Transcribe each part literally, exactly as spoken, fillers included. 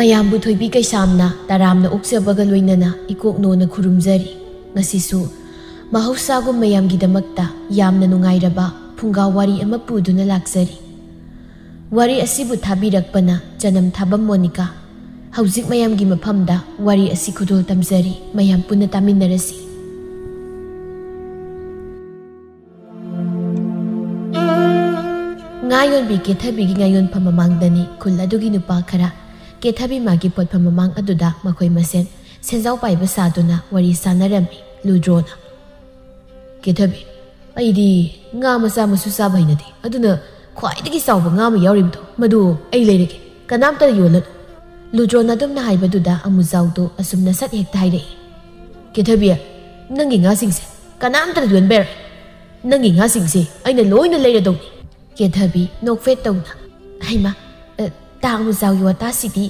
ꯃꯌꯥꯝꯕꯨ ꯊꯣꯏꯕꯤ ꯀꯩꯁꯥꯝꯅ ꯇꯔꯥꯝꯅ ꯑꯣꯛꯆꯕꯒ ꯂꯣꯏꯅꯅ ꯏꯀꯣꯛꯅꯣꯅ ꯈꯨꯔꯨꯝꯖꯔꯤ꯫ ꯉꯁꯤꯁꯨ ꯃꯍꯧꯁꯥꯒꯨꯝ ꯃꯌꯥꯝꯒꯤꯗꯃꯛꯇ ꯌꯥꯝꯅ ꯅꯨꯡꯉꯥꯏꯔꯕ ꯐꯨꯡꯒꯥ ꯋꯥꯔꯤ ꯑꯃ ꯄꯨꯗꯨꯅ ꯂꯥꯛꯆꯔꯤ꯫ ꯋꯥꯔꯤ ꯑꯁꯤꯕꯨ ꯊꯥꯕꯤꯔꯛꯄꯅ ꯆꯅꯝ ꯊꯥꯕꯝ ꯃꯣꯅꯤꯀꯥ꯫ ꯍꯧꯖꯤꯛ ꯃꯌꯥꯝꯒꯤ ꯃꯐꯝꯗ ꯋꯥꯔꯤ ꯑꯁꯤ ꯈꯨꯗꯣꯜ ꯇꯝꯖꯔꯤ, ꯃꯌꯥꯝ ꯄꯨꯟꯅ ꯇꯥꯃꯤꯟꯅꯔꯁꯤ꯫ ꯉꯥ ꯌꯣꯟꯕꯤ ꯀꯦꯊꯕꯤꯒꯤ ꯉꯥ ꯌꯣꯟꯐꯝ ꯃꯃꯥꯡꯗꯅꯤ ꯈꯨꯜ ꯑꯗꯨꯒꯤ ꯅꯨꯄꯥ ꯈꯔ ꯀꯦꯊꯕꯤ ꯃꯥꯒꯤ ꯄꯣꯠꯐꯝ ꯃꯃꯥꯡ ꯑꯗꯨꯗ ꯃꯈꯣꯏ ꯃꯁꯦꯟ ꯁꯦꯟꯖꯥꯎ ꯄꯥꯏꯕ ꯁꯥꯗꯨꯅ ꯋꯥꯔꯤ ꯁꯥꯟꯅꯔꯝꯃꯤ꯫ ꯂꯨꯗ꯭ꯔꯣꯅ, "ꯀꯦꯊꯕꯤ, ꯑꯩꯗꯤ ꯉꯥ ꯃꯆꯥ ꯃꯁꯨ ꯆꯥꯕ ꯍꯩꯅꯗꯦ, ꯑꯗꯨꯅ ꯈ꯭ꯋꯥꯏꯗꯒꯤ ꯆꯥꯎꯕ ꯉꯥ ꯑꯃ ꯌꯥꯎꯔꯤꯕꯗꯣ, ꯃꯗꯨ ꯑꯩ ꯂꯩꯔꯒꯦ, ꯀꯅꯥꯝꯇꯅ ꯌꯣꯜꯂꯅꯨ꯫" ꯂꯨꯗ꯭ꯔꯣꯅ ꯑꯗꯨꯝꯅ ꯍꯥꯏꯕꯗꯨꯗ ꯑꯃꯨꯖꯥꯎꯗꯣ ꯑꯁꯨꯝꯅ ꯁꯠ ꯍꯦꯛꯇ ꯍꯥꯏꯔꯛꯏ, "ꯀꯦꯊꯕꯤ, ꯅꯪꯒꯤ ꯉꯥꯁꯤꯡꯁꯦ ꯀꯅꯥꯝꯇꯅ ꯌꯣꯟꯕ ꯌꯥꯔꯣꯏ꯫ ꯅꯪꯒꯤ ꯉꯥꯁꯤꯡꯁꯦ ꯑꯩꯅ ꯂꯣꯏꯅ ꯂꯩꯔꯗꯧꯅꯤ꯫" ꯀꯦꯊꯕꯤ ꯅꯣꯛꯐꯦꯠ ꯇꯧꯅ, "ꯍꯩꯃꯥ, ꯑ, ꯇꯥ ꯑꯃꯨꯖꯥꯎꯒꯤ ꯋꯥꯇꯥꯁꯤꯗꯤ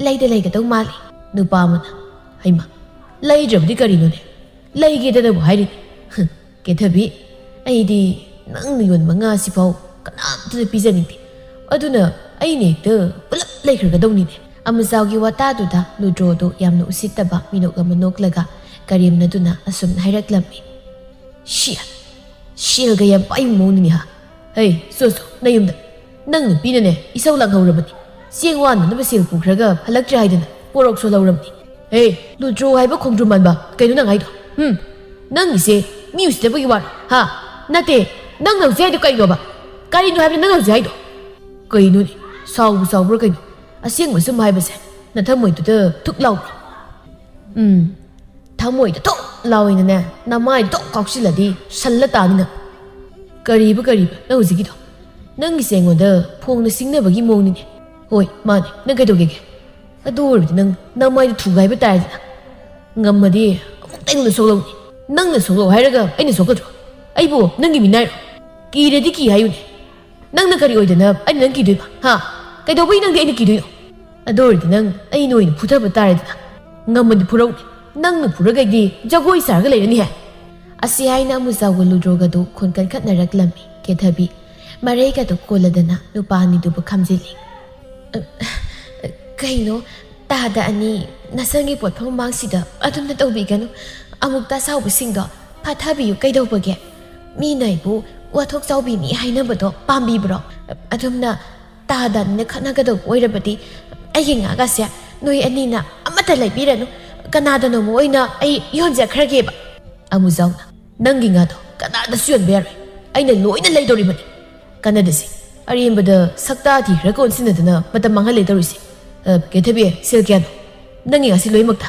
ꯂꯩꯗ ꯂꯩꯒꯗꯧ ꯃꯥꯜꯂꯤ꯫" ꯅꯨꯄꯥ ꯑꯃꯅ, "ꯍꯩꯃꯥ, ꯂꯩꯗ꯭ꯔꯕꯗꯤ ꯀꯔꯤꯅꯣꯅꯦ? ꯂꯩꯒꯦꯗꯅꯕꯨ ꯍꯥꯏꯔꯤꯅꯤ꯫" "ꯍꯨꯝ, ꯀꯦꯊꯕꯤ, ꯑꯩꯗꯤ ꯅꯪꯅ ꯌꯣꯟꯕ ꯉꯥꯁꯤꯐꯥꯎ ꯀꯅꯥꯝꯇꯗ ꯄꯤꯖꯅꯤꯡꯗꯦ꯫ ꯑꯗꯨꯅ ꯑꯩꯅ ꯍꯦꯛꯇ ꯄꯨꯂꯞ ꯂꯩꯈ꯭ꯔꯒꯗꯧꯅꯤꯅꯦ꯫" ꯑꯃꯨꯖꯥꯎꯒꯤ ꯋꯥꯇꯥꯗꯨꯗ ꯂꯨꯗ꯭ꯔꯣꯗꯣ ꯌꯥꯝꯅ ꯎꯁꯤꯠꯇꯕ ꯃꯤꯅꯣꯛ ꯑꯃ ꯅꯣꯛꯂꯒ ꯀꯔꯦꯝꯅꯗꯨꯅ ꯑꯁꯨꯝꯅ ꯍꯥꯏꯔꯛꯂꯝꯃꯤ, "ꯁꯤ, ꯁꯦꯜꯒ ꯌꯥꯝ ꯄꯥꯏꯕ ꯃꯑꯣꯡꯅꯤꯅꯦ ꯍꯥ꯫ ꯍꯩ, ꯆꯣ ꯆꯣ, ꯅꯌꯨꯝꯗ꯫ ꯅꯪ ꯅꯨꯄꯤꯅꯅꯦ ꯏꯁꯧ ꯂꯥꯡꯍꯧꯔꯕꯅꯤ꯫ ꯆꯦꯡ ꯋꯥꯟꯅꯅꯕ ꯁꯦꯜ ꯄꯨꯈ꯭ꯔꯒ ꯍꯜꯂꯛꯇ꯭ꯔꯦ ꯍꯥꯏꯗꯅ ꯄꯣꯔꯣꯛ ꯁꯣꯜꯍꯧꯔꯕꯅꯤ꯫" "ꯍꯦ, ꯂꯨꯗ꯭ꯔꯣ ꯍꯥꯏꯕ ꯈꯣꯡꯗ꯭ꯔꯨꯝ ꯃꯥꯟꯕ, ꯀꯩꯅꯣ ꯅꯪ ꯍꯥꯏꯗꯣ? ꯍꯨꯝ? ꯅꯪꯒꯤꯁꯦ ꯃꯤ ꯎꯁꯤꯠꯇꯕꯒꯤ ꯋꯥꯔꯣ? ꯍꯥ? ꯅꯠꯇꯦ, ꯅꯪꯅ ꯍꯧꯖꯤꯛ ꯍꯥꯏꯗꯣ ꯀꯩꯅꯣꯕ? ꯀꯔꯤꯅꯣ ꯍꯥꯏꯕꯅꯤ ꯅꯪꯅ ꯍꯧꯖꯤꯛ ꯍꯥꯏꯗꯣ?" "ꯀꯩꯅꯣꯅꯦ? ꯁꯥꯎꯕꯨ ꯁꯥꯎꯕ꯭ꯔꯥ ꯀꯩꯅꯣ? ꯑꯁꯦꯡꯕ ꯁꯨꯝ ꯍꯥꯏꯕꯁꯦ ꯅꯊꯃꯣꯏꯗꯨꯗ ꯊꯨꯛ ꯂꯥꯎꯕ꯭ꯔꯣ?" "ꯎꯝ, ꯊꯃꯣꯏꯗ ꯊꯨꯛ ꯂꯥꯎꯋꯦꯅꯅꯦ, ꯅꯃꯥꯏꯗ ꯊꯨꯛ ꯀꯥꯎꯁꯤꯜꯂꯗꯤ ꯁꯜꯂ ꯇꯥꯅꯤ ꯅꯪ꯫" "ꯀꯔꯤꯕ, ꯀꯔꯤꯕ ꯅꯪ ꯍꯧꯖꯤꯛꯀꯤꯗꯣ? ꯅꯪꯒꯤꯁꯦ ꯑꯩꯉꯣꯟꯗ ꯐꯣꯡꯅ ꯁꯤꯡꯅꯕꯒꯤ ꯃꯑꯣꯡꯅꯤꯅꯦ꯫" "ꯍꯣꯏ, ꯃꯥꯅꯦ, ꯅꯪ ꯀꯩꯗꯧꯒꯦꯒꯦ? ꯑꯗꯨ ꯑꯣꯏꯔꯕꯗꯤ ꯅꯪ ꯅꯃꯥꯏꯗ ꯊꯨꯒꯥꯏꯕ ꯇꯥꯔꯦꯗꯅ꯫ ꯉꯝꯃꯗꯤ ꯑꯃꯨꯛꯇꯪꯗ ꯁꯣꯛꯂꯧꯅꯤ꯫ ꯅꯪꯅ ꯁꯣꯛꯂꯧ ꯍꯥꯏꯔꯒ ꯑꯩꯅ ꯁꯣꯛꯀꯗ꯭ꯔꯣ? ꯑꯩꯕꯨ ꯅꯪꯒꯤ ꯃꯤꯅꯥꯏꯔꯣ? ꯀꯤꯔꯗꯤ ꯀꯤ ꯍꯥꯏꯌꯨꯅꯦ꯫ ꯅꯪꯅ ꯀꯔꯤ ꯑꯣꯏꯗꯅ ꯑꯩꯅ ꯅꯪ ꯀꯤꯗꯣꯏꯕ? ꯍꯥ? ꯀꯩꯗꯧꯕꯩ ꯅꯪꯗꯤ ꯑꯩꯅ ꯀꯤꯗꯣꯏꯅꯣ? ꯑꯗꯨ ꯑꯣꯏꯔꯗꯤ ꯅꯪ ꯑꯩꯅ ꯑꯣꯏꯅ ꯐꯨꯊꯕ ꯇꯥꯔꯦꯗꯅ꯫ ꯉꯝꯃꯗꯤ ꯐꯨꯔꯧꯅꯦ꯫ ꯅꯪꯅ ꯐꯨꯔꯒ ꯑꯩꯗꯤ ꯖꯒꯣꯏ ꯁꯥꯔꯒ ꯂꯩꯔꯅꯤꯍꯦ꯫" ꯑꯁꯤ ꯍꯥꯏꯅ ꯑꯃꯨꯖꯥꯎꯒ ꯂꯨꯗ꯭ꯔꯣꯒꯗꯨ ꯈꯣꯟ ꯀꯟꯈꯠꯅꯔꯛꯂꯝꯃꯤ꯫ ꯀꯦꯊꯕꯤ ꯃꯔꯩꯒꯗꯨ ꯀꯣꯜꯂꯗꯅ ꯅꯨꯄꯥ ꯑꯅꯤꯗꯨꯕꯨ ꯈꯥꯝꯖꯤꯜꯂꯤ꯫ "ꯑ, ꯑ, ꯀꯩꯅꯣ? "ꯇꯥꯗ ꯑꯅꯤ, ꯅꯁꯪꯒꯤ ꯄꯣꯠꯐꯝ ꯃꯃꯥꯡꯁꯤꯗ ꯑꯗꯨꯝꯅ ꯇꯧꯕꯤꯒꯅꯨ꯫ ꯑꯃꯨꯛꯇ ꯑꯁꯥꯎꯕꯁꯤꯡꯗꯣ ꯐꯥꯊꯕꯤꯌꯨ ꯀꯩꯗꯧꯕꯒꯦ? ꯃꯤꯅ ꯑꯩꯕꯨ ꯋꯥꯊꯣꯛ ꯆꯥꯎꯕꯤꯅꯤ ꯍꯥꯏꯅꯕꯗꯣ ꯄꯥꯝꯕꯤꯕ꯭ꯔꯣ? ꯑꯗꯨꯝꯅ ꯇꯥꯗ ꯑꯅꯤꯅ ꯈꯠꯅꯒꯗꯧꯕ ꯑꯣꯏꯔꯕꯗꯤ ꯑꯩꯒꯤ ꯉꯥꯒꯁꯦ ꯅꯣꯏ ꯑꯅꯤꯅ ꯑꯃꯠꯇ ꯂꯩꯕꯤꯔꯅꯨ꯫ ꯀꯅꯥꯗꯅꯣꯃ ꯑꯣꯏꯅ ꯑꯩ ꯌꯣꯟꯖꯈ꯭ꯔꯒꯦꯕ꯫" ꯑꯃꯨꯖꯥꯎꯅ, "ꯅꯪꯒꯤ ꯉꯥꯗꯣ ꯀꯅꯥꯗꯁꯨ ꯌꯣꯟꯕ ꯌꯥꯔꯣꯏ꯫ ꯑꯩꯅ ꯂꯣꯏꯅ ꯂꯩꯗꯧꯔꯤꯕꯅꯤ꯫ ꯀꯥꯟꯅꯗꯁꯤ꯫ ꯑꯔꯦꯝꯕꯗ ꯁꯛꯇꯥ ꯊꯤꯈ꯭ꯔꯒ ꯑꯣꯟꯁꯤꯟꯅꯗꯅ ꯃꯇꯝ ꯃꯥꯡꯍꯜꯂꯦ ꯇꯧꯔꯤꯁꯦ꯫ ꯑ, ꯀꯦꯊꯕꯤ, ꯁꯦꯜ ꯀꯌꯥꯅꯣ? ꯅꯪꯒꯤ ꯉꯥꯁꯤ ꯂꯣꯏꯅꯃꯛꯇ?"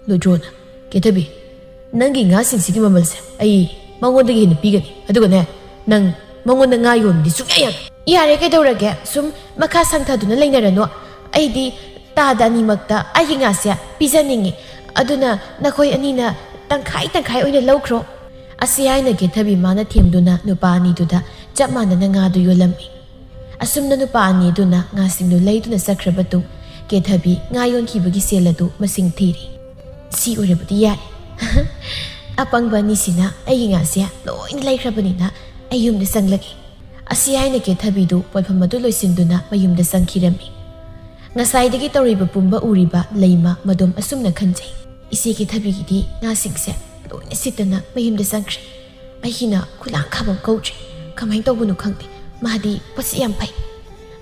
ꯂꯣꯏꯗ꯭ꯔꯣꯅ, "ꯀꯦꯊꯕꯤ, ꯅꯪꯒꯤ ꯉꯥꯁꯤꯡꯁꯤꯒꯤ ꯃꯃꯜꯁꯦ ꯑꯩ ꯃꯉꯣꯟꯗꯒꯤ ꯍꯦꯟꯅ ꯄꯤꯒꯅꯤ꯫ ꯑꯗꯨꯒꯅꯦ, ꯅꯪ ꯃꯉꯣꯟꯗ ꯉꯥ ꯌꯣꯟꯕꯗꯤ ꯁꯨꯡꯌꯥ ꯌꯥꯔꯣꯏ꯫" "ꯌꯥꯔꯦ, ꯀꯩꯗꯧꯔꯒꯦ? ꯁꯨꯝ ꯃꯈꯥ ꯁꯪꯊꯗꯨꯅ ꯂꯩꯅꯔꯅꯨ꯫ ꯑꯩꯗꯤ ꯇꯥꯗ ꯑꯅꯤꯃꯛꯇ ꯑꯩꯒꯤ ꯉꯥꯁꯦ ꯄꯤꯖꯅꯤꯡꯉꯤ꯫ ꯑꯗꯨꯅ ꯅꯈꯣꯏ ꯑꯅꯤꯅ ꯇꯪꯈꯥꯏ ꯇꯪꯈꯥꯏ ꯑꯣꯏꯅ ꯂꯧꯈ꯭ꯔꯣ꯫" ꯑꯁꯤ ꯍꯥꯏꯅ ꯀꯦꯊꯕꯤ ꯃꯥꯅ ꯊꯦꯝꯗꯨꯅ ꯅꯨꯄꯥ ꯑꯅꯤꯗꯨꯗ ꯆꯞ ꯃꯥꯟꯅꯅ ꯉꯥꯗꯨ ꯌꯣꯜꯂꯝꯃꯤ꯫ ꯑꯁꯨꯝꯅ ꯅꯨꯄꯥ ꯑꯅꯤꯗꯨꯅ ꯉꯥꯁꯤꯡꯗꯨ ꯂꯩꯗꯨꯅ ꯆꯠꯈ꯭ꯔꯕ ꯇꯨꯡ, ꯀꯦꯊꯕꯤ ꯉꯥ ꯌꯣꯟꯈꯤꯕꯒꯤ ꯁꯦꯜ ꯑꯗꯨ ꯃꯁꯤꯡ ꯊꯤꯔꯤ꯫ "ꯁꯤ ꯑꯣꯏꯔꯕꯗꯤ ꯌꯥꯔꯦ꯫ ꯑꯄꯪꯕ ꯑꯅꯤꯁꯤꯅ ꯑꯩꯒꯤ ꯉꯥꯁꯦ ꯂꯣꯏꯅ ꯂꯩꯈ꯭ꯔꯕꯅꯤꯅ ꯑꯩ ꯌꯨꯝꯗ ꯆꯪꯂꯒꯦ꯫" ꯑꯁꯤ ꯍꯥꯏꯅ ꯀꯦꯊꯕꯤꯗꯨ ꯄꯣꯠꯐꯝ ꯑꯗꯨ ꯂꯣꯏꯁꯤꯟꯗꯨꯅ ꯃꯌꯨꯝꯗ ꯆꯪꯈꯤꯔꯝꯃꯤ꯫ ꯉꯁꯥꯏꯗꯒꯤ ꯇꯧꯔꯤꯕ ꯄꯨꯝꯕ ꯎꯔꯤꯕ ꯂꯩꯃ ꯃꯗꯣꯝ ꯑꯁꯨꯝꯅ ꯈꯟꯖꯩ, "ꯏꯆꯦ ꯀꯦꯊꯕꯤꯒꯤꯗꯤ ꯉꯥꯁꯤꯡꯁꯦ ꯂꯣꯏꯅ ꯁꯤꯠꯇꯅ ꯃꯌꯨꯝꯗ ꯆꯪꯈ꯭ꯔꯦ꯫ ꯑꯩꯒꯤꯅ ꯈꯨꯂꯥꯡ ꯈꯥꯕꯝ ꯀꯧꯗ꯭ꯔꯦ꯫ ꯀꯃꯥꯏꯅ ꯇꯧꯕꯅꯣ ꯈꯪꯗꯦ꯫ ꯃꯥꯗꯤ ꯄꯣꯠꯁꯤ ꯌꯥꯝ ꯐꯩ꯫"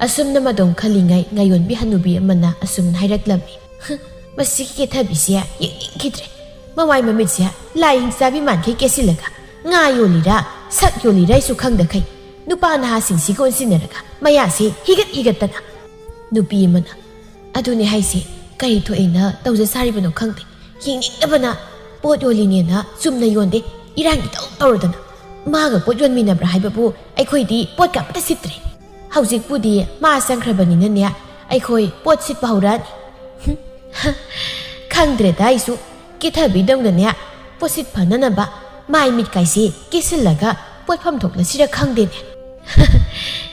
ꯑꯁꯨꯝꯅ ꯃꯗꯣꯝ ꯈꯜꯂꯤꯉꯩ ꯉꯥꯌꯣꯟꯕꯤ ꯍꯅꯨꯕꯤ ꯑꯃꯅ ꯑꯁꯨꯝꯅ ꯍꯥꯏꯔꯛꯂꯝꯃꯤ, "ꯍ, ꯃꯁꯤꯒꯤ ꯀꯦꯊꯕꯤꯁꯦ ꯌꯦꯡꯅꯤꯡꯈꯤꯗ꯭ꯔꯦ꯫ ꯃꯃꯥꯏ ꯃꯃꯤꯠꯁꯦ ꯂꯥꯏ ꯍꯤꯡꯆꯥꯕꯤ ꯃꯥꯟꯈꯩ ꯀꯦꯁꯤꯜꯂꯒ ꯉꯥ ꯌꯣꯜꯂꯤꯔꯥ ꯁꯛ ꯌꯣꯜꯂꯤꯔꯥ ꯍꯥꯏꯁꯨ ꯈꯪꯗꯈꯩ ꯅꯨꯄꯥ ꯅꯍꯥꯁꯤꯡꯁꯤꯒ ꯑꯣꯟꯁꯤꯟꯅꯔꯒ ꯃꯌꯥꯁꯦ ꯍꯤꯒꯠ ꯍꯤꯒꯠꯇꯅ꯫" ꯅꯨꯄꯤ ꯑꯃꯅ, "ꯑꯗꯨꯅꯦ ꯍꯥꯏꯁꯦ, ꯀꯔꯤ ꯊꯣꯛꯑꯦꯅ ꯇꯧꯖ ꯁꯥꯔꯤꯕꯅꯣ ꯈꯪꯗꯦ꯫ ꯌꯦꯡꯅꯤꯡꯗꯕꯅ ꯄꯣꯠ ꯌꯣꯜꯂꯤꯅꯦꯅ ꯆꯨꯝꯅ ꯌꯣꯟꯗꯦ, ꯏꯔꯥꯡ ꯏꯇꯧ ꯇꯧꯔꯗꯅ꯫ ꯃꯥꯒ ꯄꯣꯠ ꯌꯣꯟꯃꯤꯟꯅꯕ꯭ꯔꯥ ꯍꯥꯏꯕꯕꯨ ꯑꯩꯈꯣꯏꯗꯤ ꯄꯣꯠꯀ ꯑꯝꯇ ꯁꯤꯠꯇ꯭ꯔꯦ꯫ ꯍꯧꯖꯤꯛꯄꯨꯗꯤ ꯃꯥ ꯆꯪꯈ꯭ꯔꯕꯅꯤꯅꯅꯦ, ꯑꯩꯈꯣꯏ ꯄꯣꯠ ꯁꯤꯠꯄ ꯍꯧꯔꯛꯑꯅꯤ꯫" ꯈꯪꯗ꯭ꯔꯦꯗ ꯑꯩꯁꯨ, ꯀꯦꯊꯕꯤꯗꯧꯅꯅꯦ ꯄꯣꯠꯁꯤꯠ ꯐꯅꯅꯕ ꯃꯥꯏ ꯃꯤꯠꯀꯥꯏꯁꯦ ꯀꯦꯁꯤꯜꯂꯒ ꯄꯣꯠꯐꯝ ꯊꯣꯛꯂꯁꯤꯔ ꯈꯪꯗꯦꯅꯦ꯫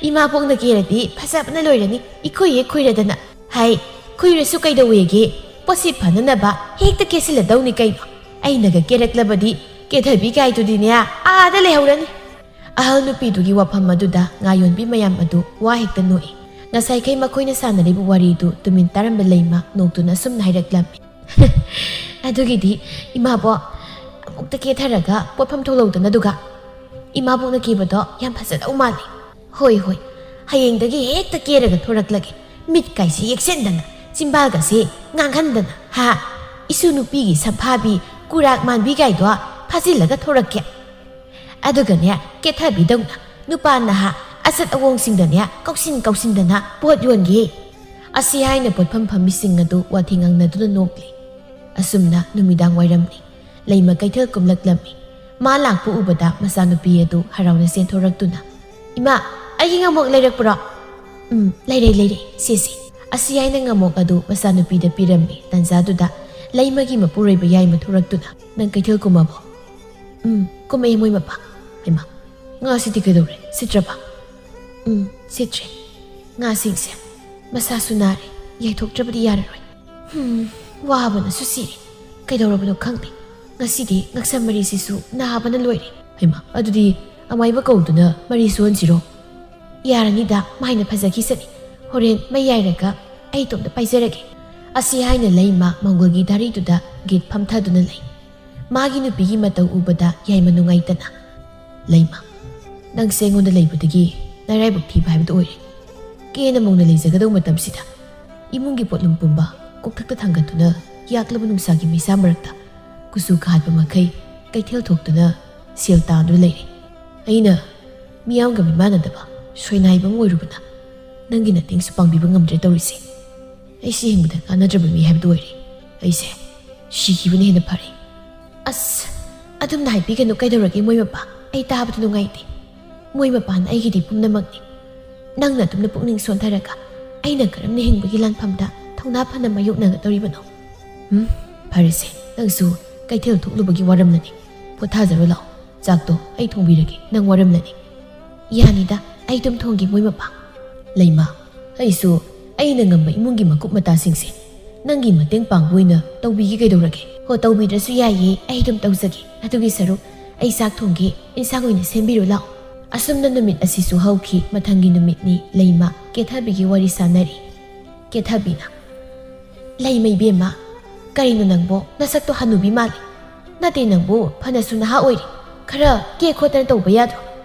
ꯏꯃꯥꯕꯣꯛꯅ ꯀꯦꯔꯗꯤ ꯐꯖꯕꯅ ꯂꯣꯏꯔꯅꯤ, ꯏꯈꯨꯏ ꯍꯦꯛ ꯈꯨꯏꯔꯗꯅ꯫ ꯍꯥꯏ, ꯈꯨꯏꯔꯁꯨ ꯀꯩꯗꯧꯋꯦꯒꯦ? ꯄꯣꯠꯁꯤꯠ ꯐꯅꯅꯕ ꯍꯦꯛꯇ ꯀꯦꯁꯤꯜꯂꯗꯧꯅꯤ ꯀꯩꯅꯣ꯫ ꯑꯩꯅꯒ ꯀꯦꯔꯛꯂꯕꯗꯤ ꯀꯦꯊꯕꯤ ꯀꯥꯏꯗꯨꯗꯤꯅꯦ ꯑꯥꯗ ꯂꯩꯍꯧꯔꯅꯤ꯫ ꯑꯍꯜ ꯅꯨꯄꯤꯗꯨꯒꯤ ꯋꯥꯐꯝ ꯑꯗꯨꯗ ꯉꯥꯌꯣꯟꯕꯤ ꯃꯌꯥꯝ ꯑꯗꯨ ꯋꯥ ꯍꯦꯛꯇ ꯅꯣꯛꯏ꯫ ꯉꯁꯥꯏꯈꯩ ꯃꯈꯣꯏꯅ ꯁꯥꯟꯅꯔꯤꯕ ꯋꯥꯔꯤꯗꯨ ꯇꯨꯃꯤꯟ ꯇꯥꯔꯝꯕ ꯂꯩꯃ ꯅꯣꯛꯇꯨꯅ ꯑꯁꯨꯝꯅ ꯍꯥꯏꯔꯛꯂꯝꯃꯤ꯫ "ꯑꯗꯨꯒꯤꯗꯤ ꯏꯃꯥꯕꯣ, ꯑꯃꯨꯛꯇ ꯀꯦꯊꯔꯒ ꯄꯣꯠꯐꯝ ꯊꯣꯛꯂꯧꯗꯅ ꯑꯗꯨꯒ꯫ ꯏꯃꯥꯕꯣꯛꯅ ꯀꯦꯕꯗꯣ ꯌꯥꯝ ꯐꯖꯗꯧ ꯃꯥꯜꯂꯤ꯫ ꯍꯣꯏ ꯍꯣꯏ, ꯍꯌꯦꯡꯗꯒꯤ ꯍꯦꯛꯇ ꯀꯦꯔꯒ ꯊꯣꯔꯛꯂꯒꯦ꯫ ꯃꯤꯠꯀꯥꯏꯁꯤ ꯌꯦꯛꯁꯤꯟꯗꯅ, ꯆꯤꯝꯕꯥꯜꯒꯁꯤ ꯉꯥꯡꯍꯟꯗꯅ, ꯍꯥ? ꯏꯁꯨ ꯅꯨꯄꯤꯒꯤ ꯁꯝꯐꯥꯕꯤ, ꯀꯨꯔꯥꯛ ꯃꯥꯟꯕꯤꯒꯥꯏꯗꯣ ꯐꯥꯖꯤꯜꯂꯒ ꯊꯣꯔꯛꯀꯦ꯫ ꯑꯗꯨꯒꯅꯦ, ꯀꯦꯊꯕꯤꯗꯧꯅ ꯅꯨꯄꯥ ꯅꯍꯥ ꯑꯆꯠ ꯑꯋꯣꯡꯁꯤꯡꯗꯅꯦ ꯀꯧꯁꯤꯟ ꯀꯧꯁꯤꯟꯗꯅ ꯄꯣꯠ ꯌꯣꯟꯒꯦ꯫" ꯑꯁꯤ ꯍꯥꯏꯅ ꯄꯣꯠꯐꯝ ꯐꯝꯕꯤꯁꯤꯡ ꯑꯗꯨ ꯋꯥꯊꯤ ꯉꯥꯡꯅꯗꯨꯅ ꯅꯣꯛꯂꯤ꯫ ꯑꯁꯨꯝꯅ ꯅꯨꯃꯤꯗꯥꯡ ꯋꯥꯏꯔꯝꯅꯤ꯫ ꯂꯩꯃ ꯀꯩꯊꯦꯜ ꯀꯨꯝꯂꯛꯂꯝꯃꯤ꯫ ꯃꯥ ꯂꯥꯛꯄ ꯎꯕꯗ ꯃꯆꯥꯅꯨꯄꯤ ꯑꯗꯨ ꯍꯔꯥꯎꯅ ꯆꯦꯟꯊꯣꯔꯛꯇꯨꯅ, "ꯏꯃꯥ, ꯑꯩꯒꯤ ꯉꯥꯃꯣꯛ ꯂꯩꯔꯛꯄ꯭ꯔꯣ?" "ꯎꯝ, ꯂꯩꯔꯦ, ꯂꯩꯔꯦ, ꯁꯦ, ꯁꯦ꯫" ꯑꯁꯤ ꯍꯥꯏꯅ ꯉꯥꯃꯣꯛ ꯑꯗꯨ ꯃꯆꯥꯅꯨꯄꯤꯗ ꯄꯤꯔꯝꯃꯤ꯫ ꯇꯥꯟꯖꯥꯗꯨꯗ ꯂꯩꯃꯒꯤ ꯃꯄꯨꯔꯣꯏꯕ ꯌꯥꯏꯃ ꯊꯣꯔꯛꯇꯨꯅ, "ꯅꯪ ꯀꯩꯊꯦꯜ ꯀꯨꯝꯃꯕꯣ?" "ꯎꯝ, ꯀꯨꯝꯃꯛꯑꯦ ꯃꯣꯏ ꯃꯄꯥ꯫" "ꯍꯩꯃꯥ, ꯉꯥꯁꯤꯗꯤ ꯀꯩꯗꯧꯔꯦ? ꯁꯤꯠꯇ꯭ꯔꯕ?" "ꯎꯝ, ꯁꯤꯠꯇ꯭ꯔꯦ꯫ ꯉꯥꯁꯤꯡꯁꯦ ꯃꯁꯥꯁꯨ ꯅꯥꯔꯦ, ꯌꯥꯏꯊꯣꯛꯇ꯭ꯔꯕꯗꯤ ꯌꯥꯔꯔꯣꯏ꯫ ꯍꯨꯝ, ꯋꯥꯕꯅꯁꯨ ꯁꯤꯔꯦ꯫ ꯀꯩꯗꯧꯔꯕꯅꯣ ꯈꯪꯗꯦ꯫ ꯉꯁꯤꯗꯤ ꯉꯛꯁꯝ ꯃꯔꯤꯁꯤꯁꯨ ꯅꯥꯕꯅ ꯂꯣꯏꯔꯦ꯫" "ꯍꯩꯃꯥ, ꯑꯗꯨꯗꯤ ꯑꯃꯥꯏꯕ ꯀꯧꯗꯨꯅ ꯃꯔꯤ ꯁꯨꯍꯟꯁꯤꯔꯣ?" "ꯌꯥꯔꯅꯤꯗ, ꯃꯥꯏꯅ ꯐꯖꯈꯤꯁꯅꯤ꯫ ꯍꯣꯔꯦꯟ ꯃꯩ ꯌꯥꯏꯔꯒ ꯑꯩ ꯏꯇꯣꯝꯇ ꯄꯥꯏꯖꯔꯒꯦ꯫" ꯑꯁꯤ ꯍꯥꯏꯅ ꯂꯩꯃ ꯃꯪꯒꯣꯜꯒꯤ ꯙꯥꯔꯤꯗꯨꯗ ꯒꯤꯠ ꯐꯝꯊꯗꯨꯅ ꯂꯩ꯫ ꯃꯥꯒꯤ ꯅꯨꯄꯤꯒꯤ ꯃꯇꯧ ꯎꯕꯗ ꯌꯥꯏꯃ ꯅꯨꯡꯉꯥꯏꯇꯅ, "ꯂꯩꯃ, ꯅꯪꯁꯦ ꯑꯩꯉꯣꯟꯗ ꯂꯩꯕꯗꯒꯤ ꯅꯔꯥꯏꯕꯛ ꯊꯤꯕ ꯍꯥꯏꯕꯗꯨ ꯑꯣꯏꯔꯦ꯫ ꯀꯦꯅ ꯃꯧꯅ ꯂꯩꯖꯒꯗꯧ ꯃꯇꯝꯁꯤꯗ ꯏꯃꯨꯡꯒꯤ ꯄꯣꯠꯂꯨꯝ ꯄꯨꯝꯕ ꯀꯣꯛꯊꯛꯇ ꯊꯥꯡꯒꯠꯇꯨꯅ ꯌꯥꯛꯂꯕ ꯅꯨꯡꯁꯥꯒꯤ ꯃꯩꯁꯥ ꯃꯔꯛꯇ ꯀꯨꯆꯨ ꯀꯥꯍꯠꯄ ꯃꯈꯩ ꯀꯩꯊꯦꯜ ꯊꯣꯛꯇꯨꯅ ꯁꯦꯜ ꯇꯥꯟꯗꯨꯅ ꯂꯩꯔꯦ꯫ ꯑꯩꯅ ꯃꯤꯌꯥꯝꯒ ꯃꯤꯃꯥꯟꯅꯗꯕ ꯁꯣꯏꯅꯥꯏꯕ ꯑꯃ ꯑꯣꯏꯔꯨꯕꯅ ꯅꯪꯒꯤ ꯃꯇꯦꯡꯁꯨ ꯄꯥꯡꯕꯤꯕ ꯉꯝꯗ꯭ꯔꯦ ꯇꯧꯔꯤꯁꯦ꯫ ꯑꯩꯁꯦ ꯍꯤꯡꯕꯗ ꯀꯥꯟꯅꯗ꯭ꯔꯕ ꯃꯤ ꯍꯥꯏꯕꯗꯨ ꯑꯣꯏꯔꯦ꯫ ꯑꯩꯁꯦ ꯁꯤꯈꯤꯕꯅ ꯍꯦꯟꯅ ꯐꯔꯦ꯫" "ꯑꯁ, ꯑꯗꯨꯝꯅ ꯍꯥꯏꯕꯤꯒꯅꯨ, ꯀꯩꯗꯧꯔꯒꯦ ꯃꯣꯏ ꯃꯄꯥ? ꯑꯩ ꯇꯥꯕꯗ ꯅꯨꯡꯉꯥꯏꯇꯦ꯫ ꯃꯣꯏ ꯃꯄꯥꯅ ꯑꯩꯒꯤꯗꯤ ꯄꯨꯝꯅꯃꯛꯅꯤ꯫ ꯅꯪꯅ ꯑꯗꯨꯝꯅ ꯄꯨꯛꯅꯤꯡ ꯁꯣꯟꯊꯔꯒ ꯑꯩꯅ ꯀꯔꯝꯅ ꯍꯤꯡꯕꯒꯤ ꯂꯥꯟꯐꯝꯗ ꯊꯧꯅꯥ ꯐꯅ ꯃꯥꯌꯣꯛꯅꯒꯗꯧꯔꯤꯕꯅꯣ? ꯎꯝ, ꯐꯔꯦꯁꯦ, ꯅꯪꯁꯨ ꯀꯩꯊꯦꯜ ꯊꯣꯛꯂꯨꯕꯒꯤ ꯋꯥꯔꯝꯂꯅꯤ꯫ ꯄꯣꯊꯥꯖꯔꯣ ꯂꯥꯛꯑꯣ꯫ ꯆꯥꯛꯇꯣ ꯑꯩ ꯊꯣꯡꯕꯤꯔꯒꯦ, ꯅꯪ ꯋꯥꯔꯝꯂꯅꯤ꯫" "ꯌꯥꯅꯤꯗ, ꯑꯩ ꯑꯗꯨꯝ ꯊꯣꯡꯒꯦ ꯃꯣꯏ ꯃꯄꯥ꯫" "ꯂꯩꯃ, ꯑꯩꯁꯨ ꯑꯩꯅ ꯉꯝꯕ ꯏꯃꯨꯡꯒꯤ ꯃꯀꯨꯞ ꯃꯇꯥꯁꯤꯡꯁꯦ ꯅꯪꯒꯤ ꯃꯇꯦꯡ ꯄꯥꯡꯕ ꯑꯣꯏꯅ ꯇꯧꯕꯤꯒꯦ ꯀꯩꯗꯧꯔꯒꯦ?" "ꯍꯣ, ꯇꯧꯕꯤꯗ꯭ꯔꯁꯨ ꯌꯥꯏꯌꯦ, ꯑꯩ ꯑꯗꯨꯝ ꯇꯧꯖꯒꯦ꯫ ꯑꯗꯨꯒꯤ ꯁꯔꯨꯛ ꯑꯩ ꯆꯥꯛ ꯊꯣꯡꯒꯦ, ꯏꯟꯁꯥꯡ ꯑꯣꯏꯅ ꯁꯦꯝꯕꯤꯔꯨ ꯂꯥꯛꯑꯣ꯫" ꯑꯁꯨꯝꯅ ꯅꯨꯃꯤꯠ ꯑꯁꯤꯁꯨ ꯍꯧꯈꯤ꯫ ꯃꯊꯪꯒꯤ ꯅꯨꯃꯤꯠꯅꯤ꯫ ꯂꯩꯃ ꯀꯦꯊꯕꯤꯒꯤ ꯋꯥꯔꯤ ꯁꯥꯟꯅꯔꯤ꯫ ꯀꯦꯊꯕꯤꯅ, "ꯂꯩꯃ ꯏꯕꯦꯝꯃ, ꯀꯔꯤꯅꯣ ꯅꯪꯕꯣ? ꯅꯁꯛꯇꯣ ꯍꯅꯨꯕꯤ ꯃꯥꯜꯂꯤ꯫ ꯅꯠꯇꯦ, ꯅꯪꯕꯨ ꯐꯅꯁꯨ ꯅꯍꯥ ꯑꯣꯏꯔꯤ꯫ ꯈꯔ ꯀꯦ ꯈꯣꯠꯇꯅ ꯇꯧꯕ ꯌꯥꯗ꯭ꯔꯣ?